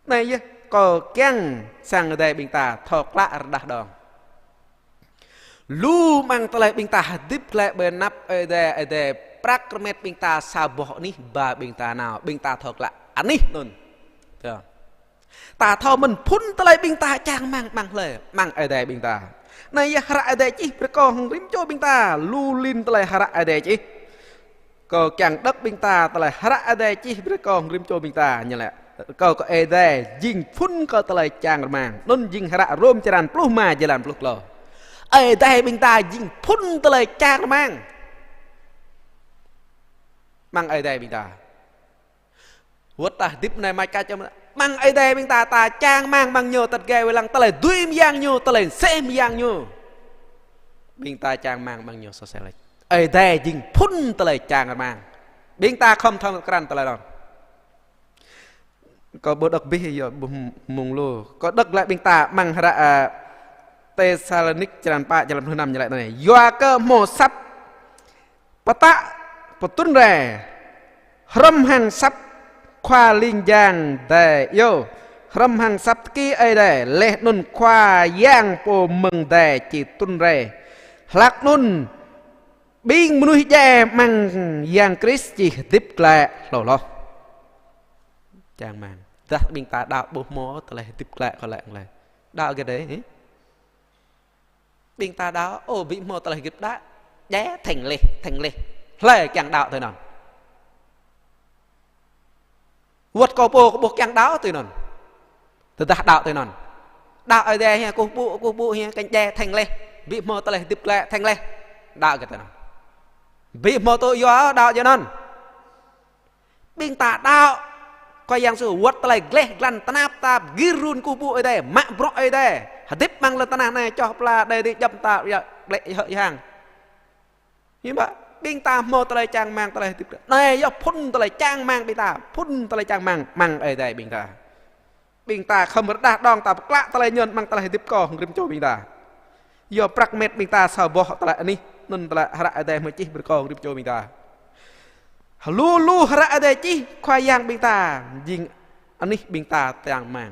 Anai yơh, kâo kiăng sang Ơi Adai ƀing ta thâo klă rơđah đong. Lu amăng tơlơi ƀing ta hơdip glaĭ ƀơi anăp Ơi Adai, Ơi Adai prăk rơmet ƀing ta sa boh anih ba ƀing ta nao, ƀing ta thâo klă anih anŭn. Tơ. Ta thâo mơ̆n phŭn tơlơi ƀing ta čang rơmang amăng hlơi, amăng Ơi Adai ƀing ta. Anai yơh hră Ơi Adai čih brơi kâo hăng rĭm čô ƀing ta, lu lin tơlơi hră Ơi Adai čih. Kâo kiăng đŏk ƀing ta tơlơi hră Ơi Adai čih brơi kâo hăng rĭm čô ƀing ta ñu laĭ. Kâo kơ Ơi Adai jing phŭn kơ tơlơi čang rơmang. Anŭn jing hră Rôm črăn pluh rơma jơlan pluh klâo. Ơi Adai ƀing ta jing phŭn tơlơi čang rơmang. Amăng Ơi Adai ƀing ta. Wơ̆t ta hơdip anai mač kač čăm. Amăng Ơi Adai ƀing ta, ta čang rơmang amăng ñu tơdơi wai lăng tơlơi dưi mơyang ñu, tơlơi sĕ mơyang ñu. Ƀing ta čang rơmang amăng ñu sô sel lač. Ơi Adai jing phŭn tơlơi čang rơmang. Ƀing ta khŏm thâo krăn tơlơi anŭn. Kâo ƀu đŏk abih yơh ƀu mơ̆ng lu. Kâo đŏk glaĭ ƀing ta amăng hră, a, Têsalônik črăn pă jơlan pluh năm ñu laĭ anai. Yua kơ hmâo asăp pơtă pơtrŭn rai hrŏm hăng asăp Khua Ling Jang Adai yơh, hrŏm hăng asăp tơki Ơi Adai, laih anŭn Khua Yang Pô mơ̆ng adai či trŭn rai. Hlak anŭn ƀing mơnuih djai amăng Yang Krist či hơdip glaĭ hlâo hloh. Čang rơmang. Dah ƀing ta đaŏ ƀu hmâo tơlơi hơdip glaĭ kơ lĕ lĕ. Đaŏ hơget đơi, hĩ? Ƀing ta đaŏ, ôh, ƀu hmâo tơlơi hơdip đaŏ, djai thĕng laih, thĕng laih. Hlơi kiăng đaŏ tui anŭn? Wơ̆t kâo pô kâo ƀuh kiăng đaŏ tui anŭn. Tơdah đaŏ tui anŭn. Đaŏ Ơi Adai hia, kơkuh pơpŭ, kơkuh pơpŭ hia, kiăng djai thĕng laih. Ƀu hmâo tơlơi hơdip glaĭ thĕng laih. Đaŏ hơget tui anŭn? Ƀu hmâo tŭ yua đaŏ tui anŭn. Ƀing ta đaŏ Khua Yang Yêsu wơ̆t tơlơi gleh glan tơnap tap, gir run kơkuh pơpŭ Ơi Adai, mă bruă Ơi Adai. Hơdip amăng lŏn tơnah anai, čoh pla Ơi Adai dih djŏp ta, ya, gleh hơ̆ yang. Hiư̆m pă, ƀing ta hmâo tơlơi čang rơmang tơlơi hơdip. Anai yơh phŭn tơlơi čang rơmang ƀing ta, phŭn tơlơi čang rơmang amăng Ơi Adai ƀing ta. Ƀing ta khŏm rơđah đong ta pơklă tơlơi ñu amăng tơlơi hơdip kâo hăng rĭm čô ƀing ta. Yua prăk met ƀing ta sa boh tơlơi anih, anŭn tơlơi hră Ơi Adai hmâo čih brơi kâo hăng rĭm čô ƀing ta. Lu lu hră Ơi Adai čih Khua Yang ƀing ta, jing anih ƀing ta čang rơmang.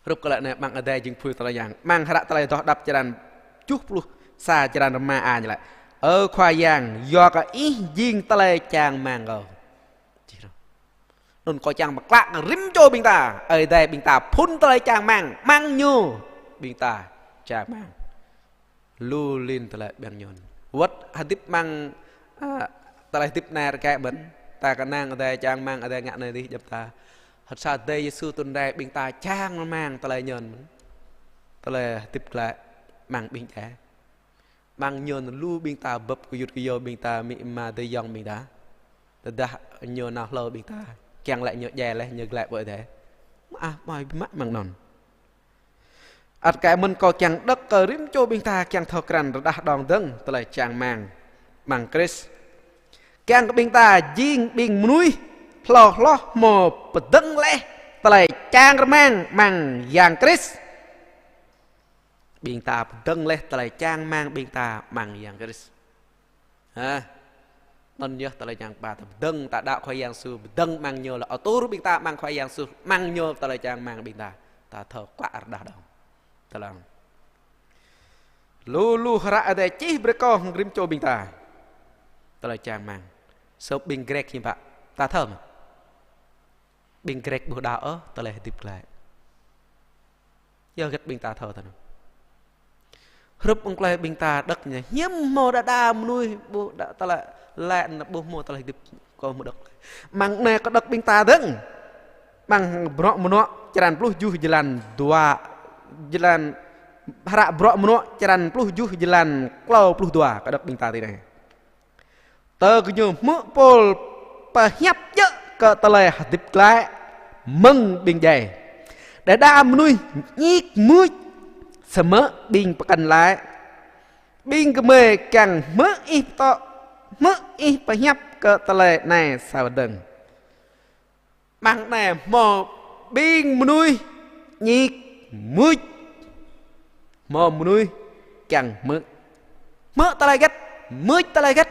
Hrup kơ lĕ anai amăng Ơi Adai jing phŭn tơlơi yang. Amăng hră Tơlơi Adoh Đăp črăn Tơjuh pluh sa črăn rơma a ñu laĭ: Ơ Khua Yang, yua kơ Ih jing tơlơi čang rơmang kâo. Anŭn kâo čang pơklă kơ rĭm čô ƀing ta, Ơi Adai ƀing ta phŭn tơlơi čang rơmang, rơmang Ñu ƀing ta čang rơmang. Lu lin tơlơi ƀing Ñu. Wơ̆t hơdip rơmang, a, tơlơi hơdip anai rơkơi mơ̆n. Ta kơnang Ơi Adai čang rơmang, Ơi Adai ngă anai dih djŏp ta. Hơ̆t sa Ơi Adai Yêsu trŭn rai ƀing ta čang rơmang tơlơi Ñu mơ̆n. Tơlơi hơdip glaĭ rơmang ƀing djai. Rơmang Ñu lu ƀing ta bưp gơyut gơyâo ƀing ta, amĭ ama adơi ayŏng ƀing ta. Tơdah Ñu nao hlâo ƀing ta, kiăng laĭ Ñu djai laih, Ñu glaĭ pơ adai. Mơak mơai biă mă rơmang anŭn. Ăt kơ mơ̆n kâo kiăng đŏk kơ rĭm čô ƀing ta kiăng thâo krăn rơđah đong dơ̆ng tơlơi čang rơmang, rơmang Krist. Kiăng kơ ƀing ta jing ƀing mơnuih hlâo hloh hmâo pơdơ̆ng laih tơlơi čang rơmang, rơmang Yang Krist. Ƀing ta pơdơ̆ng laih tơlơi čang rơmang ƀing ta rơmang Yang Krist. Hă? Anŭn yơh tơlơi čang pă ta pơdơ̆ng, ta đaŏ Khua Yang Yêsu, pơdơ̆ng rơmang Ñu lĕ atur ƀing ta rơmang Khua Yang Yêsu, rơmang Ñu tơlơi čang rơmang ƀing ta. Ta thâo klă rơđah đong. Tơlơi lu lu hră Ơi Adai čih brơi kơ rĭm čô ƀing ta. Tơlơi čang rơmang. Sơ̆p ƀing Grek hiư̆m pă. Ta thâo mơ̆? Ƀing Grek ƀu đaŏ ôh tơlơi hơdip glaĭ. Yua hơget ƀing ta thâo tui anŭn. Hrup ƀơ̆ng klơi ƀing ta đŏk ñu hiư̆m hmâo đa đa mơnuih ƀu đaŏ tơlơi laĭ anŭn ƀu hmâo tơlơi hơdip kâo hmâo đŏk. Rơmang anai kâo đŏk ƀing ta dơ̆ng. Rơmang Bruă Mơnuă črăn pluh tơjuh jơlan dua, jơlan, hră Bruă Mơnuă črăn pluh tơjuh jơlan klâo pluh dua kâo đŏk ƀing ta tui anai. Tơ gơñu hmư̆ Pôl pơhiăp djơ̆ kơ tơlơi hơdip glaĭ mơ̆ng ƀing djai. Đơđa mơnuih ñik mưč, samơ̆ ƀing pơkŏn laĭ: Ƀing gơmơi kiăng hmư̆ ih pơtô, hmư̆ ih pơhiăp kơ tơlơi anai sa wơ̆t dơ̆ng. Rơmang anai hmâo ƀing mơnuih ñik mưč. Hmâo mơnuih kiăng hmư̆. Hmư̆ tơlơi hơget, mưč tơlơi hơget.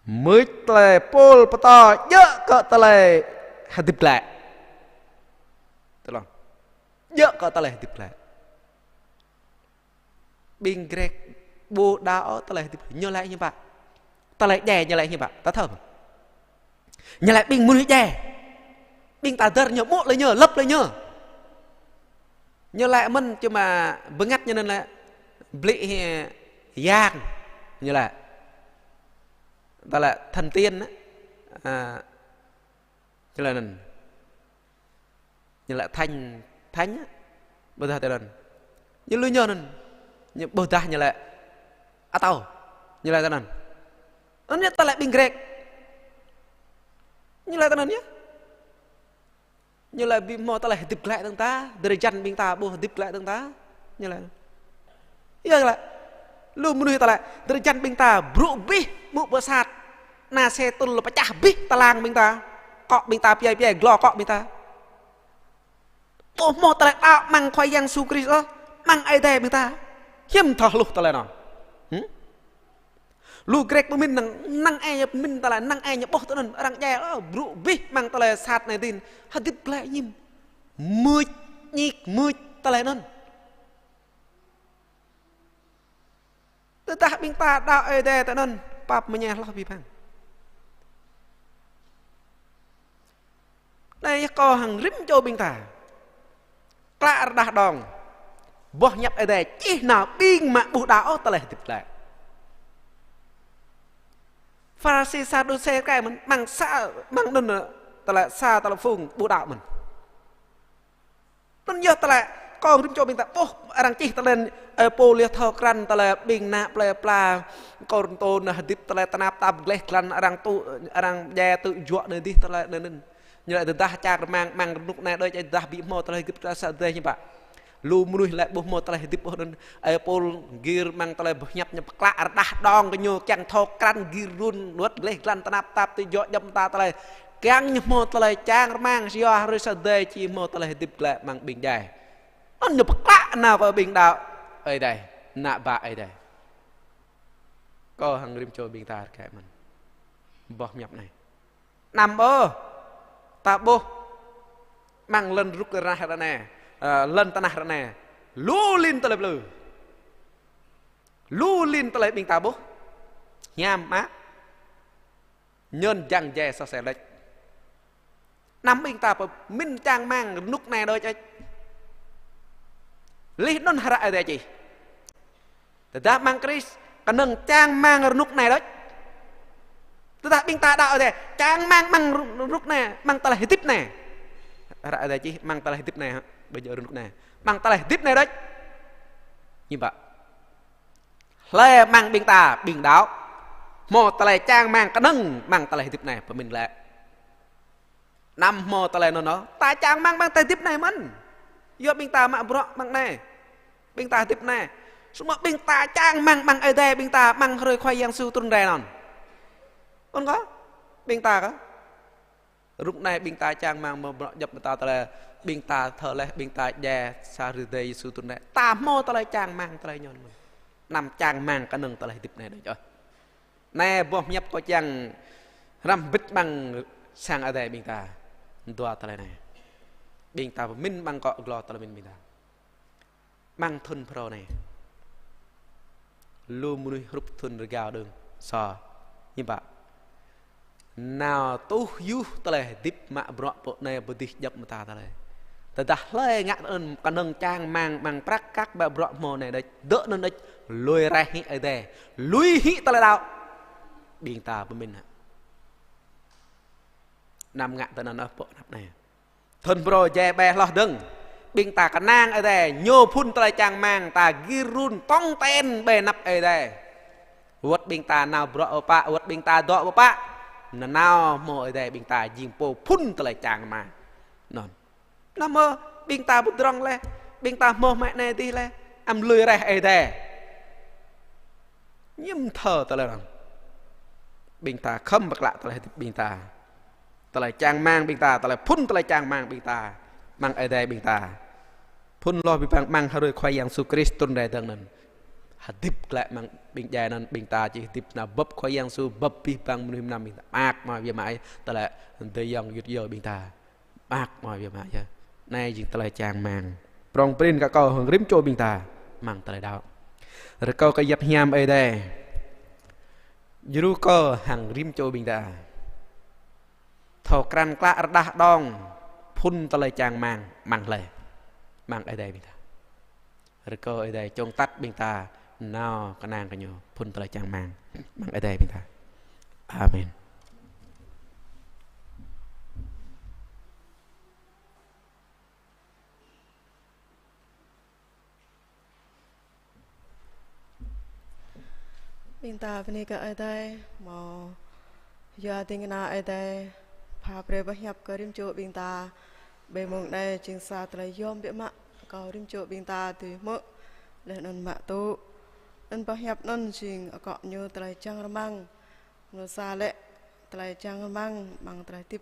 Mưč tơlơi Pôl pơtô djơ̆ kơ tơlơi hơdip glaĭ. Tơlơi. Djơ̆ kơ tơlơi hơdip glaĭ. Ƀing Grek ƀu đaŏ ôh tơlơi hơdip, ñu laĭ hiư̆m pă? Tơlơi djai ñu laĭ hiư̆m pă? Ta thâo mơ̆? Ñu laĭ ƀing mơnuih djai. Ƀing ta dơ̆r ñu, ƀuh lĕ ñu, lăp lĕ ñu. Ñu laĭ mơ̆n čơma bơngăt ñu anŭn laĭ blĭ hĭ yang. Ñu laĭ. Ta laĭ thần tiên á. A, Ñu laĭ anŭn. Ñu laĭ thánh, thánh á. Ƀôdah tui anŭn. Ñu lui ñu anŭn. Ñu ƀôdah ñu laĭ atâo. Ñu laĭ tui anŭn. Anŭn yơh tơlơi ƀing Grek. Ñu laĭ tui anŭn yơh. Ñu laĭ ƀu hmâo tơlơi hơdip glaĭ dơ̆ng ta, drơi jăn ƀing ta ƀu hơdip glaĭ dơ̆ng ta. Ñu laĭ. Yơh laĭ. Lu mơnuih ta laĭ, drơi jăn ƀing ta brŭ abih, mŭk ƀu sat. Ană sê tŭl pơčah abih tơlang ƀing ta. Akŏ ƀing ta pơyai pơyai, glô akŏ ƀing ta. Ƀu hmâo tơlơi đaŏ rơmang Khua Yang Yêsu Krist ôh, rơmang Ơi Adai ƀing ta. Hiư̆m thâo hluh tơlơi anŭn. Hm? Lu Grek pơmĭn năng, năng ai ñu pơmĭn tơlơi, năng ai ñu ƀuh tui anŭn, arăng djai, ơ, brŭ abih rơmang tơlơi sat anai adih, hơdip glaĭ ñim. Mưč, ñik mưč tơlơi anŭn. Tơdah ƀing ta đaŏ Ơi Adai tui anŭn, pap mơñai hloh abih bang. Anai yơh kâo hăng rĭm čô ƀing ta. Klă rơđah đong. Boh hiăp Ơi Adai čih nao ƀing mă ƀu đaŏ ôh tơlơi hơdip glaĭ. Pharisi, Sadusi rơkơi mơ̆n, rơmang sa, rơmang anŭn, tơlơi sa, tơlơi phung ƀu đaŏ mơ̆n. Anŭn yơh tơlơi, kâo rĭm čô ƀing ta ƀuh arăng čih tơlơi, ơ, Pôl yơh thâo krăn tơlơi ƀing ană plơi pla Kôrintô anŭn hơdip tơlơi tơnap tap gleh glan arăng tŭ, arăng djai tŭ juă anai adih tơlơi anŭn. Ñu laĭ tơdah čang rơmang, rơmang rơnŭk anai đôč, tơdah ƀu hmâo tơlơi hơdip glaĭ sa dêh ñu pă. Lu mơnuih laĭ ƀu hmâo tơlơi hơdip ôh anŭn. Ơi Pôl gir rơmang tơlơi boh hiăp ñu pơklă rơđah đong kơ ñu kiăng thâo krăn gir run wơ̆t gleh glan tơnap tap tŭ juă jăm ta tơlơi. Kiăng ñu hmâo tơlơi čang rơmang, yua hrơi sa dêh či hmâo tơlơi hơdip glaĭ rơmang ƀing djai. Anŭn ñu pơklă nao kơ ƀing đaŏ Ơi Adai, ană bă Ơi Adai. Kâo hăng rĭm čô ƀing ta rơkơi mơ̆n. Boh hiăp anai. Anăm ôh. Ta ƀuh. Rơmang lŏn rŭk rơnah ră anai. Ơ, lŏn tơnah ră anai. Lu lin tơlơi plư. Lu lin tơlơi ƀing ta ƀuh hiam mă, nhơn jăng jai soh sel đôč. Anăm ƀing ta pơmĭn čang rơmang rơnŭk anai đôč ôh. Lih anŭn hră Ơi Adai čih: Tơdah amăng Krist kơnơ̆ng čang rơmang rơnŭk anai đôč. Tơdah ƀing ta đaŏ Ơi Adai, čang rơmang amăng rơnŭk anai, amăng tơlơi hơdip anai. Hră Ơi Adai čih amăng tơlơi hơdip anai, ƀu djơ̆ rơnŭk anai. Amăng tơlơi hơdip anai đôč. Hiư̆m pă? Hlơi amăng ƀing ta, ƀing đaŏ, hmâo tơlơi čang rơmang kơnơ̆ng amăng tơlơi hơdip anai, pơmĭn glaĭ. Anăm hmâo tơlơi anŭn ôh, ta čang rơmang amăng tơlơi hơdip anai mơ̆n. Yua ƀing ta mă bruă amăng anai, ƀing ta hơdip anai. Samơ̆ ƀing ta čang rơmang amăng Ơi Adai ƀing ta, amăng hrơi Khua Yang Yêsu trŭn rai anŭn. Ôn kơ ƀing ta kơ. Rŭk anai ƀing ta čang rơmang mơ̆ bruă djŏp mơta tơlơi, ƀing ta thơ laih, ƀing ta djai sa hrơi Ơi Adai Yêsu trŭn rai. Ta hmâo tơlơi čang rơmang tơlơi anŭn mơ̆n. Anăm čang rơmang kơnơ̆ng tơlơi hơdip anai đôč ôh. Anai boh hiăp kâo čang hrăm hơbĭt amăng sang Ơi Adai ƀing ta. Dua tơlơi anai. Ƀing ta pơmĭn amăng akŏ glô tơlơi pơmĭn ƀing ta. Amăng thŭn phrâo anai, lu mơnuih hrup thŭn rơgao đơ̆ng sô. Hiư̆m pă? Nao tuh yuh tơlơi hơdip mă bruă pơ anai pơ adih djŏp mơta tơlơi. Tơdah hlơi ngă tơ anŭn kơnơ̆ng čang rơmang amăng prăk kăk mă bruă hmâo anai đôč, dŏ anŭn đôč, lui rai hĭ Ơi Adai, lui hĭ tơlơi đaŏ. Ƀing ta pơmĭn hă? Anăm ngă tơ anŭn ôh pơ anăp anai. Thŭn phrâo jai ƀe hloh dơ̆ng, ƀing ta kơnang Ơi Adai, ñu phŭn tơlơi čang rơmang, ta gir run tong ten ƀơi anăp Ơi Adai. Wơ̆t ƀing ta nao bruă pơpă, wơ̆t ƀing ta dŏ pơpă, nanao hmâo Ơi Adai ƀing ta jing pô phŭn tơlơi čang rơmang. Anŭn. Anăm mơ̆ ƀing ta pơdrŏng laih, ƀing ta hmâo mă anai adih laih, anăm lui rai Ơi Adai. Hiư̆m thơ tơlơi anŭn. Ƀing ta khŏm pơklă tơlơi hơdip ƀing ta. Tơlơi čang rơmang ƀing ta, tơlơi phŭn tơlơi čang rơmang ƀing ta, amăng Ơi Adai ƀing ta. Phŭn hloh abih bang amăng hrơi Khua Yang Yêsu Krist trŭn rai dơ̆ng anŭn. Hơdip glaĭ amăng ƀing djai anŭn, ƀing ta či hơdip nao bưp Khua Yang Yêsu, bưp abih bang mơnuih mơnam ƀing ta. Mơak mơ̆ biă mă tơlơi adơi ayŏng ayut ayơ ƀing ta. Mơak mơ̆ biă mă yơh. Anai jing tơlơi čang rơmang. Prŏng prin kơ kâo hăng rĭm čô ƀing ta amăng tơlơi đaŏ. Rơkâo kơ yap hiam Ơi Adai djru kơ hăng rĭm čô ƀing ta thâo krăn klă rơđah đong phŭn tơlơi čang rơmang amăng hlơi? Amăng Ơi Adai ƀing ta. Rơkâo Ơi Adai čŏng atăt ƀing ta nao kơnang kơ ñu phŭn tơlơi čang rơmang amăng Ơi Adai ƀing ta. Amen. Ƀing ta bơni kơ Ơi Adai, hmâo yua ding kơna Ơi Adai pha brơi boh hiăp kơ rĭm čô ƀing ta. Ƀơi mông anai jing sa tơlơi yôm biă mă kơ rĭm čô ƀing ta dưi hmư̆ laih anŭn mă tŭ. Anŭn boh hiăp anŭn jing akŏ ñu tơlơi čang rơmang. Mrô sa lĕ tơlơi čang rơmang amăng tơlơi hơdip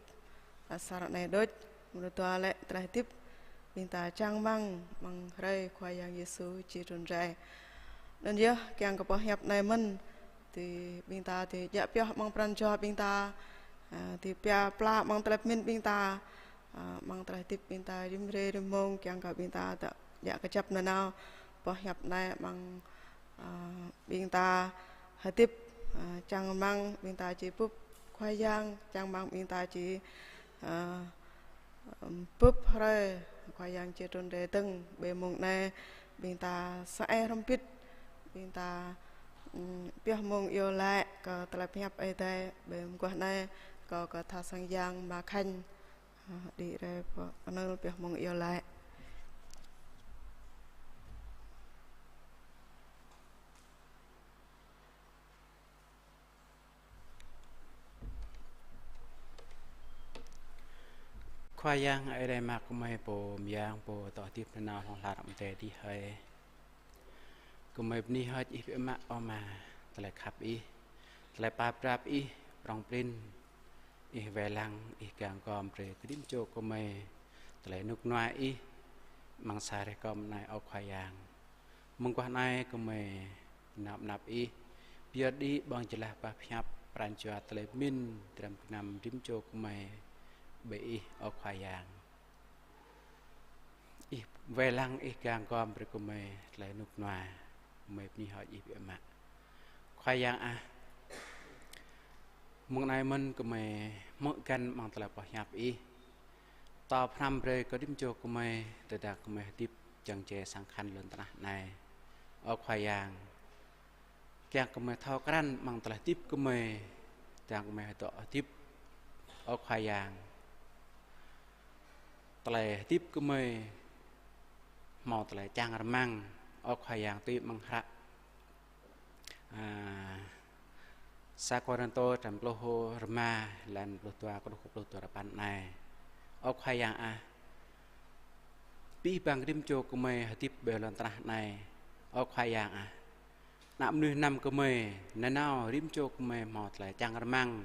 asar anai đôč. Mrô dua lĕ tơlơi hơdip ƀing ta čang rơmang amăng hrơi Khua Yang Yêsu či trŭn rai. Anŭn yơh kiăng kơ boh hiăp anai mơ̆n, tui ƀing ta tui djă pioh amăng pran jua ƀing ta, a, tui pia pla amăng tơlơi pơmĭn ƀing ta, a, amăng tơlơi hơdip ƀing ta rĭm hrơi rĭm mông, kiăng kơ ƀing ta djă kơjăp nanao boh hiăp anai amăng, a, ƀing ta hơdip, a, čang rơmang, ƀing ta či bưp Khua Yang, čang rơmang ƀing ta či, a, bưp hrơi Khua Yang či trŭn rai dơ̆ng. Ƀơi mông anai ƀing ta sa ai hrŏm hơbĭt, ƀing ta, ưm, pioh mông iâu laĭ kơ tơlơi pơhiăp Ơi Adai. Ƀơi mơguah anai kâo kơ tha sang yang Ma Khanh, a, đĭ rai pơ anŭn pioh mông iâu laĭ. Khua Yang Ơi Adai mơ̆ng gơmơi, Pô mơyang, Pô dŏ hơdip nanao hlŏng lar amăng adai adih hơi. Gơmơi bơni hơơč Ih biă mă, ơ Ama, tơlơi khăp Ih, tơlơi pap prap Ih, prŏng prin Ih, wai lăng Ih gang gom brơi kơ rĭm čô gơmơi tơlơi rơnŭk rơnua Ih amăng sa hrơi kơm anai, ơ Khua Yang. Mơguah anai gơmơi nao pơ anăp Ih, pơyơr đĭ ƀơ̆ng jơlah boh hiăp pran jua tơlơi pơmĭn dram gơnam rĭm čô gơmơi ƀơi Ih, ơ Khua Yang. Ih wai lăng, Ih gang gom brơi gơmơi tơlơi rơnŭk rơnua. gơmơi bơni hơơč Ih biă mă. Khua Yang ah, mông anai mơ̆n gơmơi hmư̆ găn amăng tơlơi pơhiăp Ih. Pơtô pơhrăm brơi kơ rĭm čô gơmơi, tơdah gơmơi hơdip jăng jai sang khăn lŏn tơnah anai. Ơ Khua Yang, kiăng gơmơi thâo krăn amăng tơlơi hơdip gơmơi, tơdang gơmơi hơdŏ hơdip. Ơ Khua Yang, tơlơi hơdip gơmơi hmâo tơlơi čang rơmang. Ơ Khua Yang, tui amăng hră, a, sa Kôrintô črăn pluh rơma, lan pluh dua truh kơ pluh duarơpăn anai. Ơ Khua Yang ah, abih bang rĭm čô gơmơi hơdip ƀơi lŏn tơnah anai. Ơ Khua Yang ah, ană mơnuih anăm gơmơi, nanao rĭm čô gơmơi hmâo tơlơi čang rơmang.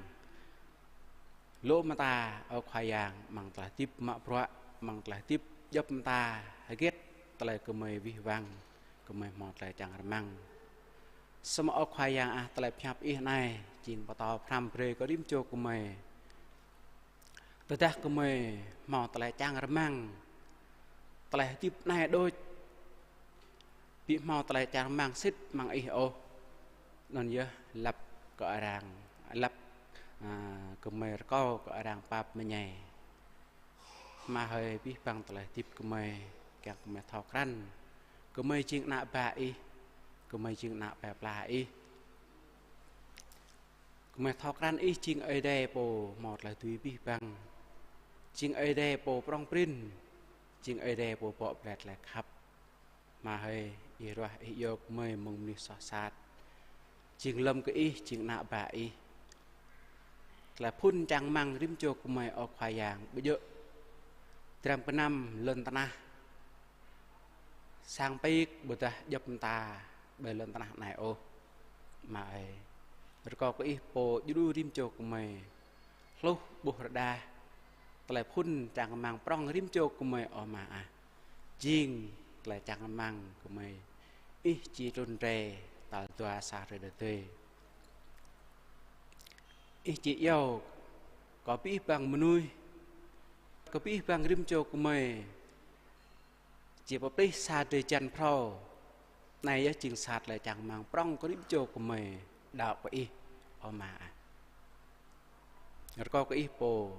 Lŏ mơta, ơ Khua Yang, amăng tơlơi hơdip mă bruă, amăng tơlơi hơdip djŏp mơta, hơget tơlơi gơmơi wih wăng, gơmơi hmâo tơlơi čang rơmang. Samơ̆ ơ Khua Yang ah, tơlơi pơhiăp Ih anai, jing pơtô pơhrăm brơi kơ rĭm čô gơmơi. Tơdah gơmơi hmâo tơlơi čang rơmang, tơlơi hơdip anai đôč, ƀu hmâo tơlơi čang rơmang sĭt amăng Ih ôh. Anŭn yơh lăp kơ arăng, lăp, a, gơmơi rơkâo kơ arăng pap mơñai. Ama hơi, abih bang tơlơi hơdip gơmơi, kiăng gơmơi thâo krăn gơmơi jing ană bă Ih, gơmơi jing ană plơi pla Ih. Gơmơi thâo krăn Ih jing Ơi Adai pô hmâo tơlơi dưi abih bang, jing Ơi Adai pô prŏng prin, jing Ơi Adai pô bŏ brơi tơlơi khăp. Ama hơi, Ih ruah Ih iâu gơmơi mơ̆ng mơnuih soh sat, jing lơ̆m kơ Ih, jing ană bă Ih. Tơlơi phŭn čang rơmang rĭm čô gơmơi, ơ Khua Yang, ƀu djơ̆ dram gơnam lŏn tơnah sang pik ƀôdah djŏp mơta ƀơi lŏn tơnah anai ôh. Ama ơi, rơkâo kơ Ih pô djru rĭm čô gơmơi hluh ƀuh rơđah tơlơi phŭn čang rơmang prŏng rĭm čô gơmơi, ơ Ama ah. Jing tơlơi čang rơmang gơmơi, Ih či trŭn rai tal dua sa hrơi tơdơi. Ih či iâu kơ abih bang mơnuih, kơ abih bang rĭm čô gơmơi, či pơplih sa drơi jăn phrâo. Anai yơh jing sa tơlơi čang rơmang prŏng kơ rĭm čô gơmơi đaŏ kơ Ih, ơ Ama ah. Rơkâo kơ Ih pô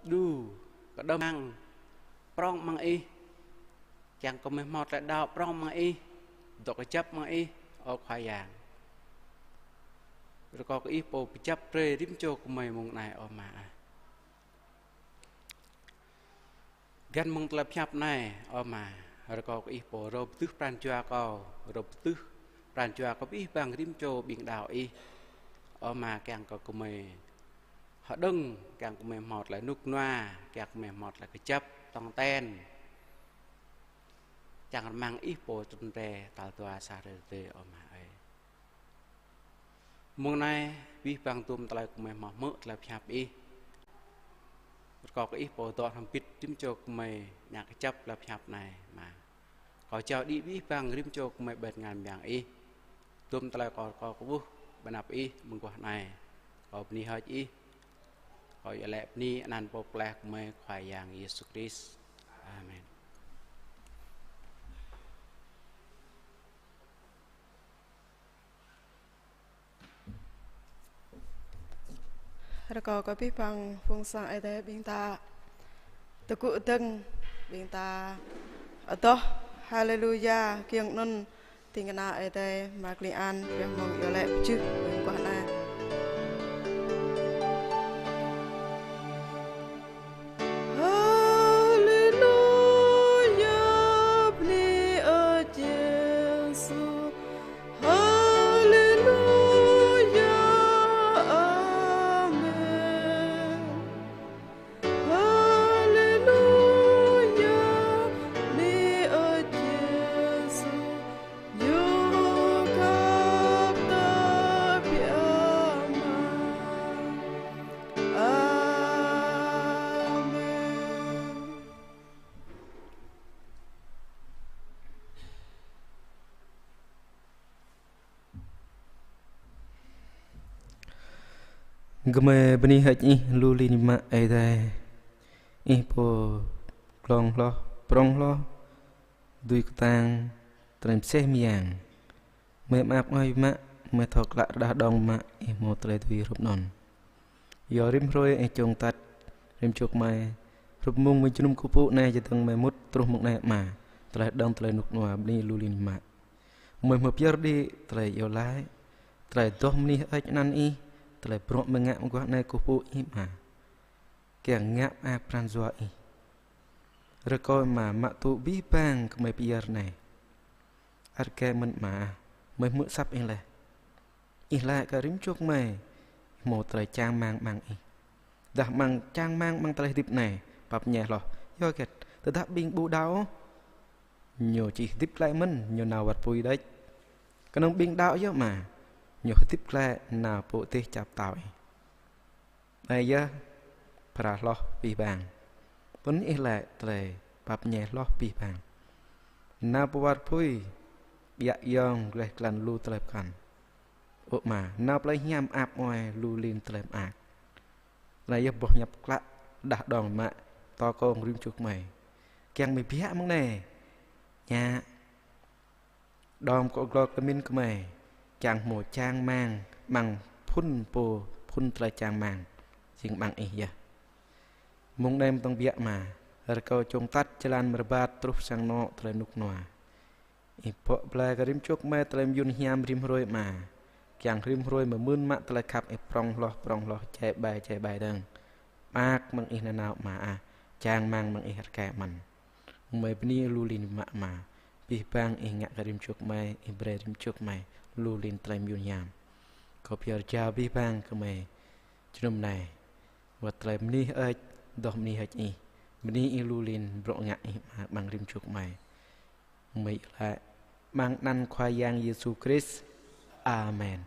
djru kơđŏm rơmang prŏng amăng Ih, kiăng gơmơi hmâo tơlơi đaŏ prŏng amăng Ih, dŏ kơjăp amăng Ih, ơ Khua Yang. Rơkâo kơ Ih pô pơjăp brơi rĭm čô gơmơi mông anai, ơ Ama ah. Găn mơ̆ng tơlơi pơhiăp anai, ơ Ama, rơkâo kơ Ih pô rơbơdưh pran jua kâo, rơbơdưh pran jua kơ abih bang rĭm čô ƀing đaŏ Ih. Ơ Ama, kiăng kơ gơmơi hơđơ̆ng, kiăng gơmơi hmâo tơlơi rơnŭk rơnua, kiăng gơmơi hmâo tơlơi kơjăp, tong ten, čang rơmang Ih pô trŭn rai tal dua sa hrơi tơdơi, ơ Ama ơi. Mông anai, abih bang dôm tơlơi gơmơi hmâo hmư̆ tơlơi pơhiăp Ih. Rơkâo kơ Ih pô dŏ hrŏm hơbĭt rĭm čô gơmơi ngă kơjăp tơlơi pơhiăp anai, Ama. Kâo jao đĭ abih bang rĭm čô gơmơi ƀơi tơngan mơyang Ih. Dôm tơlơi kâo rơkâo kơkuh ƀơi anăp Ih mơguah anai. Kâo bơni hơơč Ih. Kâo iâu laĭ bơni anăn Pô Pơklaih gơmơi, Khua Yang Yêsu Krist. Amen. Rơkâo kơ abih bang phung sang Ơi Adai ƀing ta tơgŭ dơ̆ng, ƀing ta adoh Haleluya, kiăng anŭn ding kơna Ơi Adai mă kli an, pioh mơ̆ng iâu laĭ pơjưh ƀing guah anai. Haleluya, bơni ơ Yêsu. Haleluya, amen. Haleluya, bơni ơ Yêsu, ñu khăp ta biă mă. Amen. Gơmơi bơni hơơč Ih lu lin mă Ơi Adai. Ih pô glông hloh, prŏng hloh, dưi kơtang, trĕm seh mơyang. Mơi mơak ngă mă, mơi thâo klă rơđah đong mă, ih hmâo tơlơi dưi hrup anŭn. Yua rĭm hrơi ih čŏng atăt rĭm čô gơmơi, hrup mơ̆ng mơjơnum kơkuh pơpŭ anai čơdơ̆ng mơi mŭt truh mơ̆ng anai mă, tơlơi đơ̆ng tơlơi rơnŭk rơnua bơni lu lin mă. Mơi hmâo pơyơr đĭ tơlơi iâu laĭ, tơlơi dŏ bơni hơơč anăn ih, tơlơi bruă mơi ngă mơguah anai kơkuh pơpŭ ih mă. Kiăng ngă mơak pran jua ih. Rơkâo mă mă tŭ abih bang gơmơi pơyơr anai. Ăt kơ mơ̆n mă, mơi hmư̆ asăp ih laih. Ih laĭ kơ rĭm čô gơmơi, hmâo tơlơi čang rơmang amăng ih. Dah amăng čang rơmang amăng tơlơi hơdip anai, pap ñe hloh. Yua hơget, tơdah ƀing ƀu đaŏ ôh, ñu či hơdip glaĭ mơ̆n, ñu nao wơ̆t apui đôč. Kơnơ̆ng ƀing đaŏ yơh mă, ñu hơdip glaĭ nao pơ dêh čar pơtao ih. Anai yơh, phara hloh abih bang. Pơ̆n ih laĭ tơlơi pap ñe hloh abih bang. Nao pơ wơ̆t apui, ƀiă yŏng gleh glan lu tơlơi pơkŏn. Ơ mă, nao plơi hiam ăp ngui lu lin tơlơi mơak. Anai yơh boh hiăp klă rơđah đong mă, tŏ kông rĭm čô gơmơi. Kiăng mơi biă mơ̆ng anai. Ñă. Đom kơ glô kơ min gơmơi, kiăng hmâo čang rơmang, amăng phŭn pô, phŭn tơlơi čang rơmang, jing amăng ih yơh. Mơ̆ng anai mơ̆ng tơ̆ng biă mă, rơkâo čŏng atăt jơlan mơrơbat truh sang anŏ tơlơi rơnŭk rơnua. Ih pŏk blai kơ rĭm čô gơmơi tơlơi mơyun hiam rĭm hrơi mă, kiăng rĭm hrơi mơ̆n mă tơlơi khăp ih prŏng hloh, prŏng hloh, čai ƀai, čai ƀai dơ̆ng. Mơak mơ̆ng ih nanao mă ah, čang rơmang mơ̆ng ih rơkơi mơ̆n. Mơi bơni lu lin mă mă. Abih bang ih ngă kơ rĭm čô gơmơi, ih brơi rĭm čô gơmơi lu lin tơlơi mơyun hiam. Kâo pơyơr jao abih bang gơmơi jơnum anai. Wơ̆t tơlơi bơni hơơč, dŏ bơni hơơč ih. Bơni ih lu lin bruă ngă ih mă amăng rĭm čô gơmơi. Mơi laĭ amăng anăn Khua Yang Yêsu Krist. Amen.